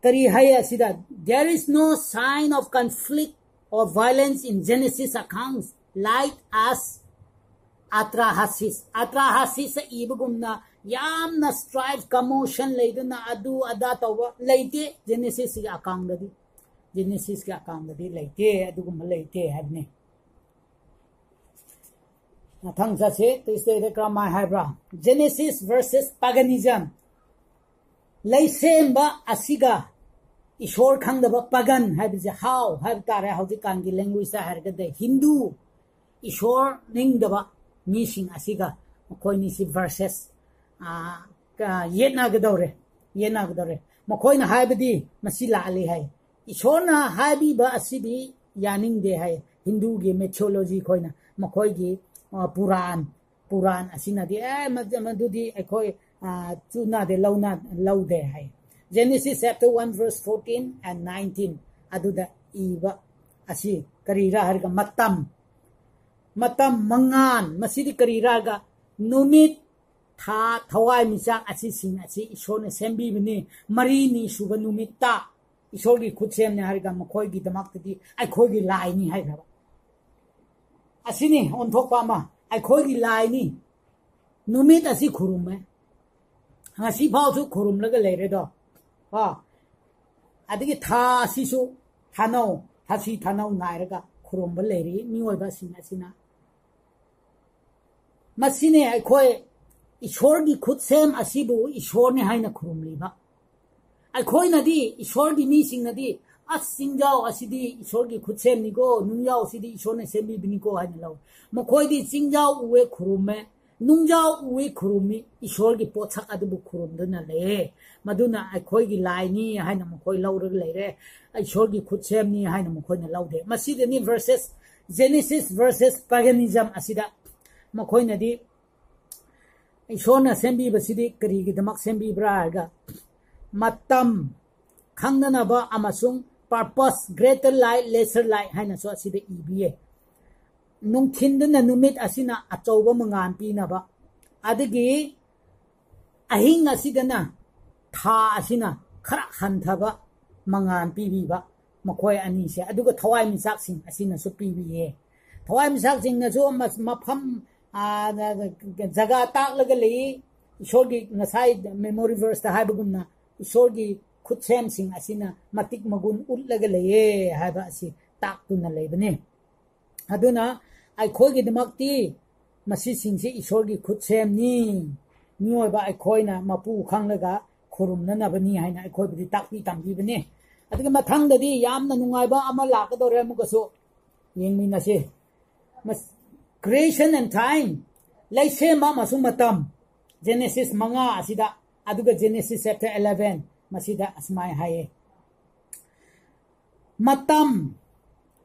ꯀꯔꯤ ꯍꯥꯏ ꯑꯁꯤꯗ? "There is no sign of conflict or violence in Genesis accounts, like as Atrahasis." ꯑꯇ꯭ꯔꯥꯍꯥꯁꯤꯁ ꯏꯕꯒꯨꯝꯅ ꯌꯥꯝꯅ strife, commotion ꯂꯩꯗꯨꯅ ꯑꯗꯨ ꯑꯗꯥ ꯇꯧꯕ ꯂꯩꯇꯦ Genesis ꯀꯤ ꯑꯀꯥꯎꯟꯗꯗꯤ꯫ Genesis ꯀꯤ ꯑꯀꯥꯎꯟꯗꯗꯤ ꯂꯩꯇꯦ, ꯑꯗꯨꯒꯨꯝꯕ ꯂꯩꯇꯦ ꯍꯥꯏꯕꯅꯤ꯫ ꯃꯊꯪ ꯆꯠꯁꯤ, ꯇꯨꯏꯁꯗꯦꯗ ꯀꯔꯝꯍꯥꯏ ꯍꯥꯏꯕ꯭ꯔꯥ? Genesis versus paganism꯫ ꯂꯩꯁꯦꯝꯕ ꯑꯁꯤꯒ ꯏꯁꯣꯔ ꯈꯪꯗꯕ pagan ꯍꯥꯏꯕꯁꯦ, ꯍꯥꯎ ꯍꯥꯏꯕ ꯇꯥꯔꯦ, ꯍꯧꯖꯤꯛꯀꯥꯟꯒꯤ language ꯇ ꯍꯥꯏꯔꯒꯗꯤ ꯍꯤꯟꯗꯨ ꯏꯁꯣꯔ ꯅꯤꯡꯗꯕ ꯃꯤꯁꯤꯡ ꯑꯁꯤꯒ ꯃꯈꯣꯏꯅꯤꯁꯤ versus, ꯑꯥ, ꯀ-, ꯌꯦꯠꯅꯒꯗꯧꯔꯦ, ꯌꯦꯠꯅꯒꯗꯧꯔꯦ꯫ ꯃꯈꯣꯏꯅ ꯍꯥꯏꯕꯗꯤ ꯃꯁꯤ ꯂꯥꯜꯂꯤ ꯍꯥꯏ꯫ ꯏꯁꯣꯔꯅ ꯍꯥꯏꯕꯤꯕ ꯑꯁꯤꯗꯤ ꯌꯥꯅꯤꯡꯗꯦ ꯍꯥꯏ꯫ ꯍꯤꯟꯗꯨꯒꯤ mythology ꯈꯣꯏꯅ, ꯃꯈꯣꯏꯒꯤ, ꯑ, ꯄꯨꯔꯥꯟ, ꯄꯨꯔꯥꯟ ꯑꯁꯤꯅꯗꯤ, "ꯑꯦ, ꯃꯗꯨ-, ꯃꯗꯨꯗꯤ ꯑꯩꯈꯣꯏ, ꯑ, ꯆꯨꯅꯗꯦ, ꯂꯧꯅ-, ꯂꯧꯗꯦ" ꯍꯥꯏ꯫ Genesis chapter one verse fourteen and nineteen ꯑꯗꯨꯗ ꯏꯕ ꯑꯁꯤ ꯀꯔꯤꯔꯥ ꯍꯥꯏꯔꯒ ꯃꯇꯝ, ꯃꯇꯝ ꯃꯉꯥꯟ, ꯃꯁꯤꯗꯤ ꯀꯔꯤꯔꯥ ꯍꯥꯏꯔꯒ ꯅꯨꯃꯤꯠ, ꯊꯥ, ꯊꯋꯥꯟꯃꯤꯆꯥꯛ ꯑꯁꯤꯁꯤꯡ ꯑꯁꯤ ꯏꯁꯣꯔꯅ ꯁꯦꯝꯕꯤꯕꯅꯤ꯫ ꯃꯔꯤꯅꯤ ꯁꯨꯕ ꯅꯨꯃꯤꯠꯇ ꯏꯁꯣꯔꯒꯤ ꯈꯨꯠꯁꯦꯝꯅꯤ ꯍꯥꯏꯔꯒ ꯃꯈꯣꯏꯒꯤꯗꯃꯛꯇꯗꯤ ꯑꯩꯈꯣꯏꯒꯤ ꯂꯥꯏꯅꯤ ꯍꯥꯏꯈ꯭ꯔꯕ꯫ ꯑꯁꯤꯅꯤ ꯑꯣꯟꯊꯣꯛꯄ ꯑꯃ, ꯑꯩꯈꯣꯏꯒꯤ ꯂꯥꯏꯅꯤ꯫ ꯅꯨꯃꯤꯠ ꯑꯁꯤ ꯈꯨꯔꯨꯝꯃꯦ, ꯉꯁꯤ ꯐꯥꯎꯁꯨ ꯈꯨꯔꯨꯝꯂꯒ ꯂꯩꯔꯦꯗꯣ꯫ ꯀꯣ, ꯑꯗꯒꯤ ꯊꯥ ꯑꯁꯤꯁꯨ ꯊꯥꯅꯧ, ꯊꯥꯁꯤ ꯊꯥꯅꯧ ꯉꯥꯏꯔꯒ ꯈꯨꯔꯨꯝꯕ ꯂꯩꯔꯤ ꯃꯤꯑꯣꯏꯕꯁꯤꯡ ꯑꯁꯤꯅ꯫ ꯃꯁꯤꯅꯦ ꯑꯩꯈꯣꯏ ꯏꯁꯣꯔꯒꯤ ꯈꯨꯠꯁꯦꯝ ꯑꯁꯤꯕꯨ ꯏꯁꯣꯔꯅꯤ ꯍꯥꯏꯅ ꯈꯨꯔꯨꯝꯂꯤꯕ꯫ ꯑꯩꯈꯣꯏꯅꯗꯤ, ꯏꯁꯣꯔꯒꯤ ꯃꯤꯁꯤꯡꯅꯗꯤ, "ꯑꯁ, ꯆꯤꯡꯖꯥꯎ ꯑꯁꯤꯗꯤ ꯏꯁꯣꯔꯒꯤ ꯈꯨꯠꯁꯦꯝꯅꯤꯀꯣ, ꯅꯨꯡꯖꯥꯎ ꯑꯁꯤꯗꯤ ꯏꯁꯣꯔꯅ ꯁꯦꯝꯕꯤꯕꯅꯤꯀꯣ" ꯍꯥꯏꯅ ꯂꯧꯏ꯫ ꯃꯈꯣꯏꯗꯤ ꯆꯤꯡꯖꯥꯎ ꯎꯑꯦ ꯈꯨꯔꯨꯝꯃꯦ, ꯅꯨꯡꯖꯥꯎ ꯎꯏ ꯈꯨꯔꯨꯝꯃꯤ, ꯏꯁꯣꯔꯒꯤ ꯄꯣꯠꯁꯛ ꯑꯗꯨꯕꯨ ꯈꯨꯔꯨꯝꯗꯨꯅ ꯂꯩꯌꯦ꯫ ꯃꯗꯨꯅ ꯑꯩꯈꯣꯏꯒꯤ ꯂꯥꯏꯅꯤ ꯍꯥꯏꯅ ꯃꯈꯣꯏ ꯂꯧꯔꯒ ꯂꯩꯔꯦ, ꯏꯁꯣꯔꯒꯤ ꯈꯨꯠꯁꯦꯝꯅꯤ ꯍꯥꯏꯅ ꯃꯈꯣꯏꯅ ꯂꯧꯗꯦ꯫ ꯃꯁꯤꯗꯅꯤ versus Genesis versus paganism ꯑꯁꯤꯗ ꯃꯈꯣꯏꯅꯗꯤ ꯏꯁꯣꯔꯅ ꯁꯦꯝꯕꯤꯕꯁꯤꯗꯤ ꯀꯔꯤꯒꯤꯗꯃꯛ ꯁꯦꯝꯕꯤꯕ꯭ꯔꯥ ꯍꯥꯏꯔꯒ ꯃꯇꯝ ꯈꯪꯅꯅꯕ ꯑꯃꯁꯨꯡ purpose, greater light, lesser light ꯍꯥꯏꯅꯁꯨ ꯑꯁꯤꯗ ꯏꯕꯤꯌꯦ꯫ ꯅꯨꯡꯊꯤꯟꯗꯅ ꯅꯨꯃꯤꯠ ꯑꯁꯤꯅ ꯑꯆꯧꯕ ꯃꯉꯥꯜ ꯄꯤꯅꯕ, ꯑꯗꯒꯤ ꯑꯍꯤꯡ ꯑꯁꯤꯗꯅ ꯊꯥ ꯑꯁꯤꯅ ꯈꯔ ꯍꯟꯊꯕ ꯃꯉꯥꯜ ꯄꯤꯕꯤꯕ ꯃꯈꯣꯏ ꯑꯅꯤꯁꯦ, ꯑꯗꯨꯒ ꯊꯋꯥꯟꯃꯤꯆꯥꯛꯁꯤꯡ ꯑꯁꯤꯅꯁꯨ ꯄꯤꯕꯤꯌꯦ꯫ ꯊꯋꯥꯟꯃꯤꯆꯥꯛꯁꯤꯡꯅꯁꯨ ꯃ-, ꯃꯐꯝ, ꯑ, ꯖꯒꯥ ꯇꯥꯛꯂꯒ ꯂꯩ꯫ ꯏꯁꯣꯔꯒꯤ ꯉꯁꯥꯏ memory verseꯇ ꯍꯥꯏꯕꯒꯨꯝꯅ ꯏꯁꯣꯔꯒꯤ ꯈꯨꯠꯁꯦꯝꯁꯤꯡ ꯑꯁꯤꯅ ꯃꯇꯤꯛ ꯃꯒꯨꯟ ꯎꯠꯂꯒ ꯂꯩꯌꯦ ꯍꯥꯏꯕ ꯑꯁꯤ ꯇꯥꯛꯇꯨꯅ ꯂꯩꯕꯅꯤ꯫ ꯑꯗꯨꯅ ꯑꯩꯈꯣꯏꯒꯤꯗꯃꯛꯇꯤ ꯃꯁꯤꯁꯤꯡꯁꯤ ꯏꯁꯣꯔꯒꯤ ꯈꯨꯠꯁꯦꯝꯅꯤ꯫ ꯃꯤꯑꯣꯏꯕ ꯑꯩꯈꯣꯏꯅ ꯃꯄꯨ ꯈꯪꯂꯒ ꯈꯨꯔꯨꯝꯅꯅꯕꯅꯤ ꯍꯥꯏꯅ ꯑꯩꯈꯣꯏꯕꯨꯗꯤ ꯇꯥꯛꯄꯤ ꯇꯝꯕꯤꯕꯅꯤ꯫ ꯑꯗꯨꯒꯤ ꯃꯊꯪꯗꯗꯤ ꯌꯥꯝꯅ ꯅꯨꯡꯉꯥꯏꯕ ꯑꯃ ꯂꯥꯛꯀꯗꯧꯔꯦ, ꯑꯃꯨꯛꯀꯁꯨ ꯌꯦꯡꯃꯤꯟꯅꯁꯤ꯫ ꯃꯁ-, creation and time, ꯂꯩꯁꯦꯝꯕ ꯑꯃꯁꯨꯡ ꯃꯇꯝ, Genesis ꯃꯉꯥ ꯑꯁꯤꯗ, ꯑꯗꯨꯒ Genesis chapter eleven ꯃꯁꯤꯗ ꯑꯁꯨꯃꯥꯏꯅ ꯍꯥꯏꯌꯦ꯫ ꯃꯇꯝ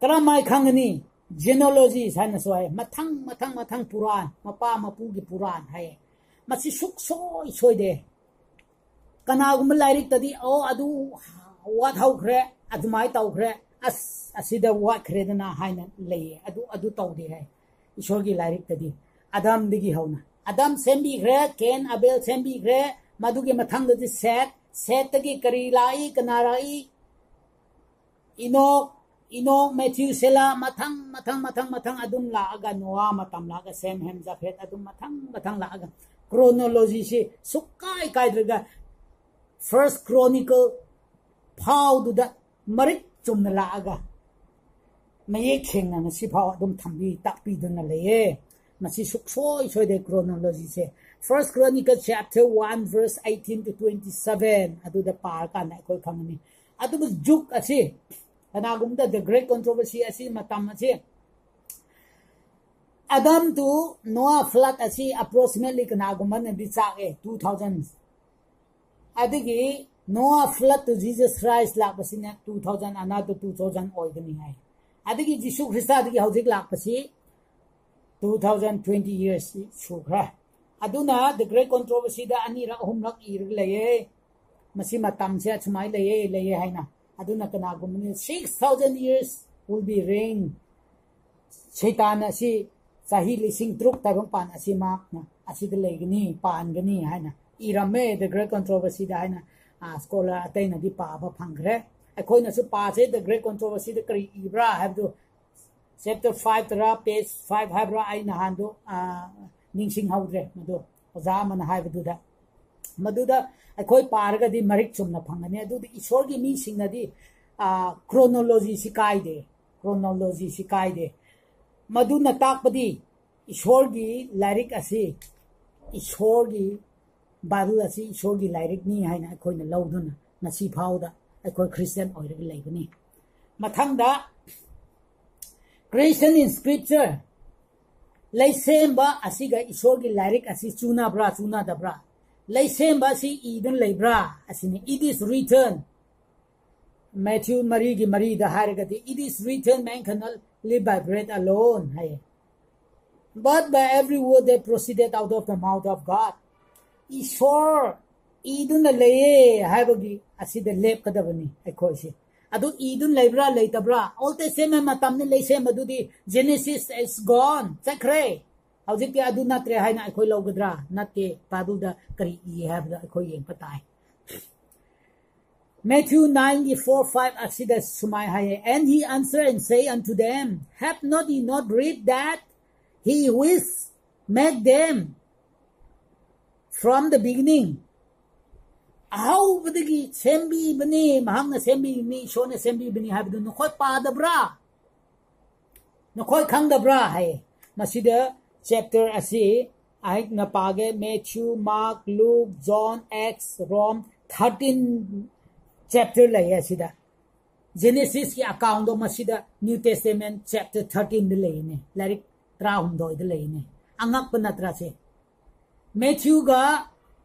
ꯀꯔꯝꯍꯥꯏ ꯈꯪꯒꯅꯤ? Genealogies ꯍꯥꯏꯅꯁꯨ ꯍꯥꯏ꯫ ꯃꯊꯪ, ꯃꯊꯪ, ꯃꯊꯪ ꯄꯨꯔꯥꯟ, ꯃꯄꯥ ꯃꯄꯨꯒꯤ ꯄꯨꯔꯥꯟ ꯍꯥꯏꯌꯦ꯫ ꯃꯁꯤ ꯁꯨꯛꯁꯣꯏ ꯁꯣꯏꯗꯦ꯫ ꯀꯅꯥꯒꯨꯝꯕ ꯂꯥꯏꯔꯤꯛꯇꯗꯤ, "ꯑꯣ, ꯑꯗꯨ ꯋꯥꯠꯍꯧꯈ꯭ꯔꯦ, ꯑꯗꯨꯃꯥꯏꯅ ꯇꯧꯈ꯭ꯔꯦ, ꯑꯁ, ꯑꯁꯤꯗ ꯋꯥꯠꯈ꯭ꯔꯦꯗꯅ" ꯍꯥꯏꯅ ꯂꯩꯌꯦ꯫ ꯑꯗꯨ, ꯑꯗꯨ ꯇꯧꯗꯦ ꯍꯥꯏ ꯏꯁꯣꯔꯒꯤ ꯂꯥꯏꯔꯤꯛꯇꯗꯤ꯫ ꯑꯗꯝꯗꯒꯤ ꯍꯧꯅ꯫ ꯑꯗꯝ ꯁꯦꯝꯕꯤꯈ꯭ꯔꯦ, ꯀꯦꯟ, ꯑꯕꯦꯜ ꯁꯦꯝꯕꯤꯈ꯭ꯔꯦ, ꯃꯗꯨꯒꯤ ꯃꯊꯪꯗꯗꯤ ꯁꯦꯠ, ꯁꯦꯠꯇꯒꯤ ꯀꯔꯤ ꯂꯥꯛꯏ, ꯀꯅꯥ ꯂꯥꯛꯏ? ꯏꯅꯣꯛ, ꯏꯅꯣꯛ, ꯃꯦꯊ꯭ꯌꯨꯁꯦꯂꯥ, ꯃꯊꯪ, ꯃꯊꯪ, ꯃꯊꯪ, ꯃꯊꯪ ꯑꯗꯨꯝ ꯂꯥꯛꯑꯒ ꯅꯣꯋꯥ ꯃꯇꯝ ꯂꯥꯛꯑꯒ ꯁꯦꯝ, ꯍꯦꯝ, ꯖꯥꯐꯦꯠ ꯑꯗꯨꯝ ꯃꯊꯪ, ꯃꯊꯪ ꯂꯥꯛꯑꯒ chronologyꯁꯤ ꯁꯨꯛꯀꯥꯏ ꯀꯥꯏꯗ꯭ꯔꯒ First Chronicle ꯐꯥꯎꯗꯨꯗ ꯃꯔꯤꯛ ꯆꯨꯝꯅ ꯂꯥꯛꯑꯒ ꯃꯌꯦꯛ ꯁꯦꯡꯅ ꯉꯁꯤꯐꯥꯎ ꯑꯗꯨꯝ ꯊꯝꯕꯤ, ꯇꯥꯛꯄꯤꯗꯨꯅ ꯂꯩꯌꯦ꯫ ꯃꯁꯤ ꯁꯨꯛꯁꯣꯏ ꯁꯣꯏꯗꯦ chronologyꯁꯦ꯫ First Chronicle chapter one verse eighteen to twenty seven ꯑꯗꯨꯗ ꯄꯥꯔꯀꯥꯟꯗ ꯑꯩꯈꯣꯏ ꯈꯪꯒꯅꯤ꯫ ꯑꯗꯨꯕꯨ ꯖꯨꯛ ꯑꯁꯤ ꯀꯅꯥꯒꯨꯝꯕꯗ the great controversy ꯑꯁꯤ ꯃꯇꯝ ꯑꯁꯤ Adam to Noah flood ꯑꯁꯤ approximately ꯀꯅꯥꯒꯨꯝꯕꯅꯗꯤ ꯆꯥꯛꯑꯦ, two thousand꯫ ꯑꯗꯒꯤ Noah flood to Jesus Christ ꯂꯥꯛꯄꯁꯤꯅ two thousand ꯑꯅ to two thousand ꯑꯣꯏꯒꯅꯤ ꯍꯥꯏ꯫ ꯑꯗꯒꯤ ꯖꯤꯁꯨ ꯈ꯭ꯔꯤꯁꯇꯗꯒꯤ ꯍꯧꯖꯤꯛ ꯂꯥꯛꯄꯁꯤ two thousand twenty years ꯁꯨꯈ꯭ꯔꯦ꯫ ꯑꯗꯨꯅ The Great Controversy ꯗ ꯑꯅꯤꯔꯛ ꯑꯍꯨꯝꯔꯛ ꯏꯔꯒ ꯂꯩꯌꯦ꯫ ꯃꯁꯤ ꯃꯇꯝꯁꯦ ꯑꯁꯨꯃꯥꯏꯅ ꯂꯩꯌꯦ, ꯂꯩꯌꯦ ꯍꯥꯏꯅ꯫ ꯑꯗꯨꯅ ꯀꯅꯥꯒꯨꯝꯕꯅ six thousand years will be reign, ꯁꯩꯇꯥꯟ ꯑꯁꯤ ꯆꯍꯤ ꯂꯤꯁꯤꯡ ꯇꯔꯨꯛ ꯇꯥꯏꯕꯪꯄꯥꯟ ꯑꯁꯤ ꯃꯍꯥꯛꯅ ꯑꯁꯤꯗ ꯂꯩꯒꯅꯤ, ꯄꯥꯟꯒꯅꯤ ꯍꯥꯏꯅ ꯏꯔꯝꯃꯦ The Great Controversy ꯗ ꯍꯥꯏꯅ, ꯑ, scholar ꯑꯇꯩꯅꯗꯤ ꯄꯥꯕ ꯐꯪꯈ꯭ꯔꯦ꯫ ꯑꯩꯈꯣꯏꯅꯁꯨ ꯄꯥꯁꯦ The Great Controversy ꯗ ꯀꯔꯤ ꯏꯕ꯭ꯔꯥ ꯍꯥꯏꯕꯗꯨ, chapter five ꯇꯔꯥ, page five ꯍꯥꯏꯕ꯭ꯔꯥ, ꯑꯩ ꯅꯍꯥꯟꯗꯣ, ꯑ, ꯅꯤꯡꯁꯤꯡꯍꯧꯗ꯭ꯔꯦ ꯃꯗꯨ, ꯑꯣꯖꯥ ꯑꯃꯅ ꯍꯥꯏꯕꯗꯨꯗ꯫ ꯃꯗꯨꯗ ꯑꯩꯈꯣꯏ ꯄꯥꯔꯒꯗꯤ ꯃꯔꯤꯛ ꯆꯨꯝꯅ ꯐꯪꯒꯅꯤ꯫ ꯑꯗꯨꯗꯤ ꯏꯁꯣꯔꯒꯤ ꯃꯤꯁꯤꯡꯅꯗꯤ, ꯑ, chronology ꯁꯤ ꯀꯥꯏꯗꯦ, chronology ꯁꯤ ꯀꯥꯏꯗꯦ꯫ ꯃꯗꯨꯅ ꯇꯥꯛꯄꯗꯤ ꯏꯁꯣꯔꯒꯤ ꯂꯥꯏꯔꯤꯛ ꯑꯁꯤ, ꯏꯁꯣꯔꯒꯤ Bible ꯑꯁꯤ ꯏꯁꯣꯔꯒꯤ ꯂꯥꯏꯔꯤꯛꯅꯤ ꯍꯥꯏꯅ ꯑꯩꯈꯣꯏꯅ ꯂꯧꯗꯨꯅ ꯉꯁꯤ ꯐꯥꯎꯗ ꯑꯩꯈꯣꯏ Christian ꯑꯣꯏꯔꯒ ꯂꯩꯕꯅꯤ꯫ ꯃꯊꯪꯗ, Creation in Scripture, ꯂꯩꯁꯦꯝꯕ ꯑꯁꯤꯒ ꯏꯁꯣꯔꯒꯤ ꯂꯥꯏꯔꯤꯛ ꯑꯁꯤ ꯆꯨꯅꯕ꯭ꯔꯥ, ꯆꯨꯅꯗꯕ꯭ꯔꯥ? ꯂꯩꯁꯦꯝꯕ ꯑꯁꯤ ꯏꯗꯨꯅ ꯂꯩꯕ꯭ꯔꯥ? ꯑꯁꯤꯅꯤ, "It is written", Matthew ꯃꯔꯤꯒꯤ ꯃꯔꯤꯗ ꯍꯥꯏꯔꯒꯗꯤ, "It is written, man cannot live by bread alone" ꯍꯥꯏꯌꯦ, "but by every word that proceeded out of the mouth of God." ꯏꯁꯣꯔ ꯏꯗꯨꯅ ꯂꯩꯌꯦ ꯍꯥꯏꯕꯒꯤ ꯑꯁꯤꯗ ꯂꯦꯞꯀꯗꯕꯅꯤ ꯑꯩꯈꯣꯏꯁꯦ꯫ ꯑꯗꯨ ꯏꯗꯨꯅ ꯂꯩꯕ꯭ꯔꯥ, ꯂꯩꯇꯕ꯭ꯔꯥ? Old Testament ꯃꯇꯝꯗ ꯂꯩꯁꯦꯝꯕꯗꯨꯗꯤ Genesis is gone, ꯆꯠꯈ꯭ꯔꯦ꯫ ꯍꯧꯖꯤꯛꯇꯤ ꯑꯗꯨ ꯅꯠꯇ꯭ꯔꯦ ꯍꯥꯏꯅ ꯑꯩꯈꯣꯏ ꯂꯧꯒꯗ꯭ꯔꯥ? ꯅꯠꯇꯦ꯫ Bible ꯗ ꯀꯔꯤ ꯏ ꯍꯥꯏꯕꯗꯣ ꯑꯩꯈꯣꯏ ꯌꯦꯡꯕ ꯇꯥꯏ꯫ Matthew nine four five ꯑꯁꯤꯗ ꯁꯨꯃꯥꯏ ꯍꯥꯏꯌꯦ, "And he answered and say unto them, Have not ye not read that he which make them from the beginning?" ꯑꯍꯧꯕꯗꯒꯤ ꯁꯦꯝꯕꯤꯕꯅꯤ, ꯃꯍꯥꯛꯅ ꯁꯦꯝꯕꯤꯕꯅꯤ, ꯏꯁꯣꯔꯅ ꯁꯦꯝꯕꯤꯕꯅꯤ ꯍꯥꯏꯕꯗꯨ ꯅꯈꯣꯏ ꯄꯥꯗꯕ꯭ꯔꯥ? ꯅꯈꯣꯏ ꯈꯪꯗꯕ꯭ꯔꯥ ꯍꯥꯏꯌꯦ꯫ ꯃꯁꯤꯗ chapter ꯑꯁꯤ ꯑꯩꯅ ꯄꯥꯒꯦ, Matthew, Mark, Luke, John, Acts, Rome, thirteen chapter ꯂꯩꯌꯦ ꯑꯁꯤꯗ꯫ Genesis ꯀꯤ account ꯗꯣ ꯃꯁꯤꯗ New Testament chapter thirteen ꯗ ꯂꯩꯅꯦ, ꯂꯥꯏꯔꯤꯛ ꯇꯔꯥꯍꯨꯝꯗꯣꯏꯗ ꯂꯩꯅꯦ꯫ ꯑꯉꯛꯄ ꯅꯠꯇ꯭ꯔꯥ ꯁꯦ? Matthew ꯒ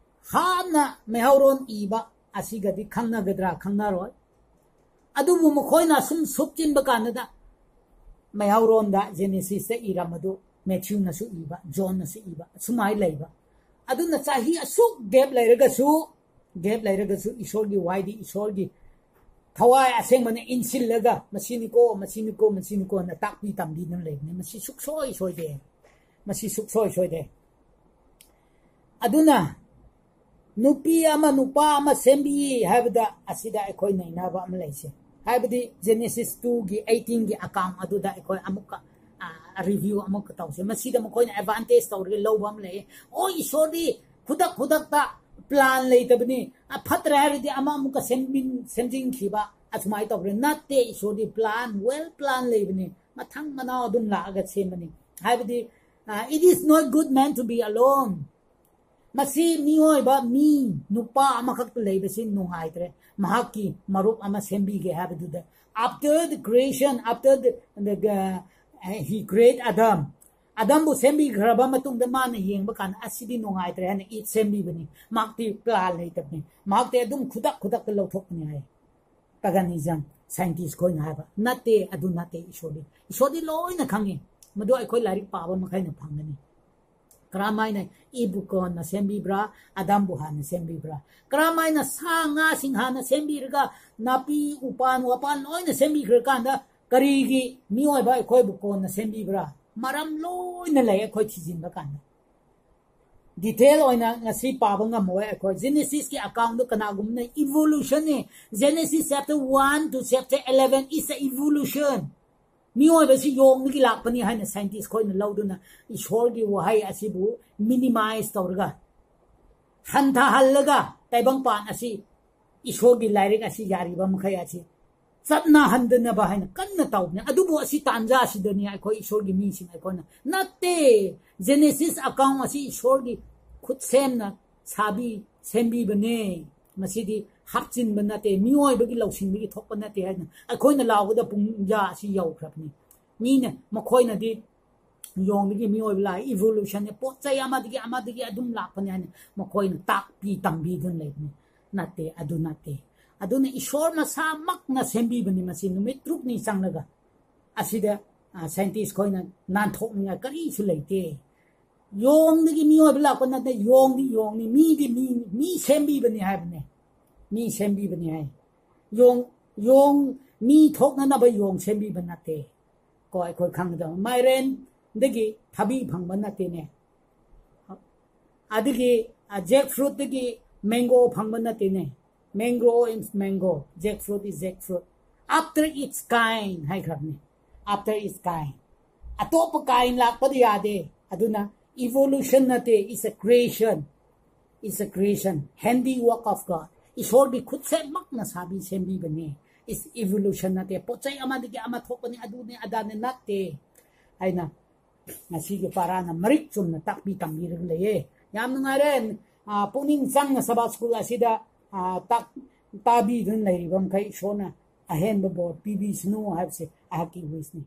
ꯍꯥꯟꯅ ꯃꯩꯍꯧꯔꯣꯟ ꯏꯕ ꯑꯁꯤꯒꯗꯤ ꯈꯪꯅꯒꯗ꯭ꯔꯥ? ꯈꯪꯅꯔꯣꯏ꯫ ꯑꯗꯨꯕꯨ ꯃꯈꯣꯏꯅ ꯁꯨꯝ ꯁꯨꯞꯆꯤꯟꯕ ꯀꯥꯟꯗ, ꯃꯌꯥꯎꯔꯣꯟꯗ Genesis ꯇ ꯏꯔꯝꯕꯗꯨ Matthew ꯅꯁꯨ ꯏꯕ, John ꯅꯁꯨ ꯏꯕ, ꯑꯁꯨꯃꯥꯏꯅ ꯂꯩꯕ꯫ ꯑꯗꯨꯅ ꯆꯍꯤ ꯑꯁꯨꯛ gap ꯂꯩꯔꯒꯁꯨ, gap ꯂꯩꯔꯒꯁꯨ ꯏꯁꯣꯔꯒꯤ ꯋꯥꯍꯩꯗꯤ ꯏꯁꯣꯔꯒꯤ ꯊꯋꯥꯏ ꯑꯁꯦꯡꯕꯅ ꯏꯟꯁꯤꯜꯂꯒ ꯃꯁꯤꯅꯤꯀꯣ, ꯃꯁꯤꯅꯤꯀꯣ, ꯃꯁꯤꯅꯤꯀꯣꯅ ꯇꯥꯛꯄꯤ ꯇꯝꯕꯤꯗꯨꯅ ꯂꯩꯕꯅꯤ꯫ ꯃꯁꯤ ꯁꯨꯛꯁꯣꯏ ꯁꯣꯏꯗꯦ꯫ ꯃꯁꯤ ꯁꯨꯛꯁꯣꯏ ꯁꯣꯏꯗꯦ꯫ ꯑꯗꯨꯅ ꯅꯨꯄꯤ ꯑꯃ ꯅꯨꯄꯥ ꯑꯃ ꯁꯦꯝꯕꯤ ꯍꯥꯏꯕꯗ ꯑꯁꯤꯗ ꯑꯩꯈꯣꯏ ꯅꯩꯅꯕ ꯑꯃ ꯂꯩꯁꯦ꯫ ꯍꯥꯏꯕꯗꯤ Genesis two ꯒꯤ eighteen ꯒꯤ account ꯑꯗꯨꯗ ꯑꯩꯈꯣꯏ ꯑꯃꯨꯛꯀ, ꯑ, review ꯑꯃꯨꯛꯀ ꯇꯧꯁꯦ꯫ ꯃꯁꯤꯗ ꯃꯈꯣꯏꯅ advantage ꯇꯧꯔꯒ ꯂꯧꯕ ꯑꯃ ꯂꯩꯌꯦ꯫ ꯑꯣ, ꯏꯁꯣꯔꯗꯤ ꯈꯨꯗꯛ ꯈꯨꯗꯛꯇ plan ꯂꯩꯇꯕꯅꯤ꯫ ꯑ, ꯐꯠꯇ꯭ꯔꯦ ꯍꯥꯏꯔꯗꯤ ꯑꯃ ꯑꯃꯨꯛꯀ ꯁꯦꯝꯖꯤꯟ-, ꯁꯦꯝꯖꯤꯟꯈꯤꯕ ꯑꯁꯨꯃꯥꯏꯅ ꯇꯧꯕꯅꯤ꯫ ꯅꯠꯇꯦ, ꯏꯁꯣꯔꯗꯤ plan, well plan ꯂꯩꯕꯅꯤ꯫ ꯃꯊꯪ ꯃꯅꯥꯎ ꯑꯗꯨꯝ ꯂꯥꯛꯑꯒ ꯁꯦꯝꯕꯅꯤ꯫ ꯍꯥꯏꯕꯗꯤ, ꯑ, it is not good man to be alone꯫ ꯃꯁꯤ ꯃꯤꯑꯣꯏꯕ, ꯃꯤ, ꯅꯨꯄꯥ ꯑꯃꯈꯛꯇ ꯂꯩꯕꯁꯤ ꯅꯨꯡꯉꯥꯏꯇ꯭ꯔꯦ꯫ ꯃꯍꯥꯛꯀꯤ ꯃꯔꯨꯞ ꯑꯃ ꯁꯦꯝꯕꯤꯒꯦ ꯍꯥꯏꯕꯗꯨꯗ, after the creation, after the, the, uh, he create Adam, ꯑꯗꯝꯕꯨ ꯁꯦꯝꯕꯤꯈ꯭ꯔꯕ ꯃꯇꯨꯡꯗ ꯃꯥꯅ ꯌꯦꯡꯕ ꯀꯥꯟꯗ ꯑꯁꯤꯗꯤ ꯅꯨꯡꯉꯥꯏꯇ꯭ꯔꯦ ꯍꯥꯏꯅ Eve ꯁꯦꯝꯕꯤꯕꯅꯤ꯫ ꯃꯍꯥꯛꯇꯤ plan ꯂꯩꯇꯕꯅꯤ꯫ ꯃꯍꯥꯛꯇꯤ ꯑꯗꯨꯝ ꯈꯨꯗꯛ ꯈꯨꯗꯛꯇ ꯂꯧꯊꯣꯛꯄꯅꯤ ꯍꯥꯏ꯫ Paganism scientist ꯈꯣꯏꯅ ꯍꯥꯏꯕ ꯅꯠꯇꯦ, ꯑꯗꯨ ꯅꯠꯇꯦ꯫ ꯏꯁꯣꯔꯗꯤ, ꯏꯁꯣꯔꯗꯤ ꯂꯣꯏꯅ ꯈꯪꯉꯤ꯫ ꯃꯗꯨ ꯑꯩꯈꯣꯏ ꯂꯥꯏꯔꯤꯛ ꯄꯥꯕ ꯃꯈꯩꯅ ꯐꯪꯒꯅꯤ꯫ ꯀꯔꯝꯍꯥꯏꯅ ꯏꯕꯨ ꯀꯣꯟꯅ ꯁꯦꯝꯕꯤꯕ꯭ꯔꯥ, ꯑꯗꯝꯕꯨ ꯍꯥꯟꯅ ꯁꯦꯝꯕꯤꯕ꯭ꯔꯥ? ꯀꯔꯝꯍꯥꯏꯅ ꯁꯥ ꯉꯥꯁꯤꯡ ꯍꯥꯟꯅ ꯁꯦꯝꯕꯤꯔꯒ ꯅꯥꯄꯤ ꯎꯄꯥꯟ ꯋꯥꯄꯥꯟ ꯂꯣꯏꯅ ꯁꯦꯝꯕꯤꯈ꯭ꯔꯀꯥꯟꯗ ꯀꯔꯤꯒꯤ ꯃꯤꯑꯣꯏꯕ ꯑꯩꯈꯣꯏꯕꯨ ꯀꯣꯟꯅ ꯁꯦꯝꯕꯤꯕ꯭ꯔꯥ? ꯃꯔꯝ ꯂꯣꯏꯅ ꯂꯩ ꯑꯩꯈꯣꯏ ꯊꯤꯖꯤꯟꯕ ꯀꯥꯟꯗ꯫ Detail ꯑꯣꯏꯅ ꯉꯁꯤ ꯄꯥꯕ ꯉꯝꯃꯣꯏ ꯑꯩꯈꯣꯏ꯫ Genesis ꯀꯤ account ꯗꯨ ꯀꯅꯥꯒꯨꯝꯕꯅ evolution ꯅꯤ꯫ Genesis chapter one to chapter eleven is a evolution꯫ ꯃꯤꯑꯣꯏꯕꯁꯤ ꯌꯣꯡꯗꯒꯤ ꯂꯥꯛꯄꯅꯤ ꯍꯥꯏꯅ scientist ꯈꯣꯏꯅ ꯂꯧꯗꯨꯅ ꯏꯁꯣꯔꯒꯤ ꯋꯥꯍꯩ ꯑꯁꯤꯕꯨ minimize ꯇꯧꯔꯒ, ꯍꯟꯊꯍꯜꯂꯒ, ꯇꯥꯏꯕꯪꯄꯥꯟ ꯑꯁꯤ, ꯏꯁꯣꯔꯒꯤ ꯂꯥꯏꯔꯤꯛ ꯑꯁꯤ ꯌꯥꯔꯤꯕ ꯃꯈꯩ ꯑꯁꯤ ꯆꯠꯅꯍꯟꯗꯅꯕ ꯍꯥꯏꯅ ꯀꯟꯅ ꯇꯧꯕꯅꯤ꯫ ꯑꯗꯨꯕꯨ ꯑꯁꯤ ꯇꯥꯟꯖꯥ ꯑꯁꯤꯗꯅꯤ ꯑꯩꯈꯣꯏ ꯏꯁꯣꯔꯒꯤ ꯃꯤꯁꯤꯡ ꯑꯩꯈꯣꯏꯅ, "ꯅꯠꯇꯦ, Genesis account ꯑꯁꯤ ꯏꯁꯣꯔꯒꯤ ꯈꯨꯠꯁꯦꯝꯅ ꯁꯥꯕꯤ, ꯁꯦꯝꯕꯤꯕꯅꯦ꯫ ꯃꯁꯤꯗꯤ ꯍꯥꯞꯆꯤꯟꯕ ꯅꯠꯇꯦ, ꯃꯤꯑꯣꯏꯕꯒꯤ ꯂꯧꯁꯤꯟꯕꯒꯤ ꯊꯣꯛꯄ ꯅꯠꯇꯦ" ꯍꯥꯏꯅ ꯑꯩꯈꯣꯏꯅ ꯂꯥꯎꯕꯗ ꯄꯨꯡꯖꯥ ꯑꯁꯤ ꯌꯧꯈ꯭ꯔꯕꯅꯤ꯫ ꯃꯤꯅ, ꯃꯈꯣꯏꯅꯗꯤ ꯌꯣꯡꯗꯒꯤ ꯃꯤꯑꯣꯏꯕ ꯂꯥꯛꯏ, evolution ꯅꯤ, ꯄꯣꯠ ꯆꯩ ꯑꯃꯗꯒꯤ ꯑꯃꯗꯒꯤ ꯑꯗꯨꯝ ꯂꯥꯛꯄꯅꯤ ꯍꯥꯏꯅ ꯃꯈꯣꯏꯅ ꯇꯥꯛꯄꯤ ꯇꯝꯕꯤꯗꯨꯅ ꯂꯩꯕꯅꯤ꯫ ꯅꯠꯇꯦ, ꯑꯗꯨ ꯅꯠꯇꯦ꯫ ꯑꯗꯨꯅ ꯏꯁꯣꯔ ꯃꯁꯥꯃꯛꯅ ꯁꯦꯝꯕꯤꯕꯅꯤ ꯃꯁꯤ ꯅꯨꯃꯤꯠ ꯇꯔꯨꯛꯅꯤ ꯆꯪꯂꯒ꯫ ꯑꯁꯤꯗ ꯁꯥꯏꯟꯇꯤꯁ ꯈꯣꯏꯅ ꯅꯥꯟꯊꯣꯛꯅꯤꯡꯉꯥꯏ ꯀꯔꯤꯁꯨ ꯂꯩꯇꯦ꯫ ꯌꯣꯡꯗꯒꯤ ꯃꯤꯑꯣꯏꯕ ꯂꯥꯛꯄ ꯅꯠꯇꯦ, ꯌꯣꯡꯗꯤ ꯌꯣꯡꯅꯤ, ꯃꯤꯗꯤ ꯃꯤꯅꯤ, ꯃꯤ ꯁꯦꯝꯕꯤꯕꯅꯤ ꯍꯥꯏꯕꯅꯦ꯫ ꯃꯤ ꯁꯦꯝꯕꯤꯕꯅꯤ ꯍꯥꯏ꯫ ꯌꯣꯡ, ꯌꯣꯡ, ꯃꯤ ꯊꯣꯛꯅꯅꯕ ꯌꯣꯡ ꯁꯦꯝꯕꯤꯕ ꯅꯠꯇꯦ꯫ ꯀꯣ, ꯑꯩꯈꯣꯏ ꯈꯪꯒꯗꯕ꯫ ꯃꯥꯏꯔꯦꯟꯗꯒꯤ ꯊꯕꯤ ꯐꯪꯕ ꯅꯠꯇꯦꯅꯦ꯫ ꯑꯗꯒꯤ, ꯑ, jackfruitꯇꯒꯤ mango ꯐꯪꯕ ꯅꯠꯇꯦꯅꯦ꯫ Mango is mango, jackfruit is jackfruit. After its kind ꯍꯥꯏꯈ꯭ꯔꯕꯅꯦ꯫ After its kind. ꯑꯇꯣꯞꯄ kind ꯂꯥꯛꯄꯗꯤ ꯌꯥꯗꯦ꯫ ꯑꯗꯨꯅ evolution ꯅꯠꯇꯦ, it's a creation. It's a creation, handiwork of God. ꯏꯁꯣꯔꯒꯤ ꯈꯨꯠꯁꯦꯝꯃꯛꯅ ꯁꯥꯕꯤ ꯁꯦꯝꯕꯤꯕꯅꯦ꯫ It's evolution ꯅꯠꯇꯦ, ꯄꯣꯠ ꯆꯩ ꯑꯃꯗꯒꯤ ꯑꯃ ꯊꯣꯛꯄꯅꯤ, ꯑꯗꯨꯅꯤ ꯑꯗꯥꯅꯤ ꯅꯠꯇꯦ ꯍꯥꯏꯅ ꯉꯁꯤꯒꯤ ꯄꯥꯔꯥꯅ ꯃꯔꯤꯛ ꯆꯨꯝꯅ ꯇꯥꯛꯄꯤ ꯇꯝꯕꯤꯔꯒ ꯂꯩꯌꯦ꯫ ꯌꯥꯝ ꯅꯨꯡꯉꯥꯏꯔꯦ꯫ ꯑ, ꯄꯨꯛꯅꯤꯡ ꯆꯪꯅ ꯁꯕꯥ ꯁ꯭ꯀꯨꯜ ꯑꯁꯤꯗ, ꯑ, ꯇꯥꯛ-, ꯇꯥꯕꯤꯗꯨꯅ ꯂꯩꯔꯤꯕ ꯃꯈꯩ ꯏꯁꯣꯔꯅ ꯑꯍꯦꯟꯕ ꯕꯣꯔ ꯄꯤꯕꯤꯁꯅꯨ ꯍꯥꯏꯕꯁꯦ ꯑꯩꯍꯥꯛꯀꯤ wishꯅꯤ꯫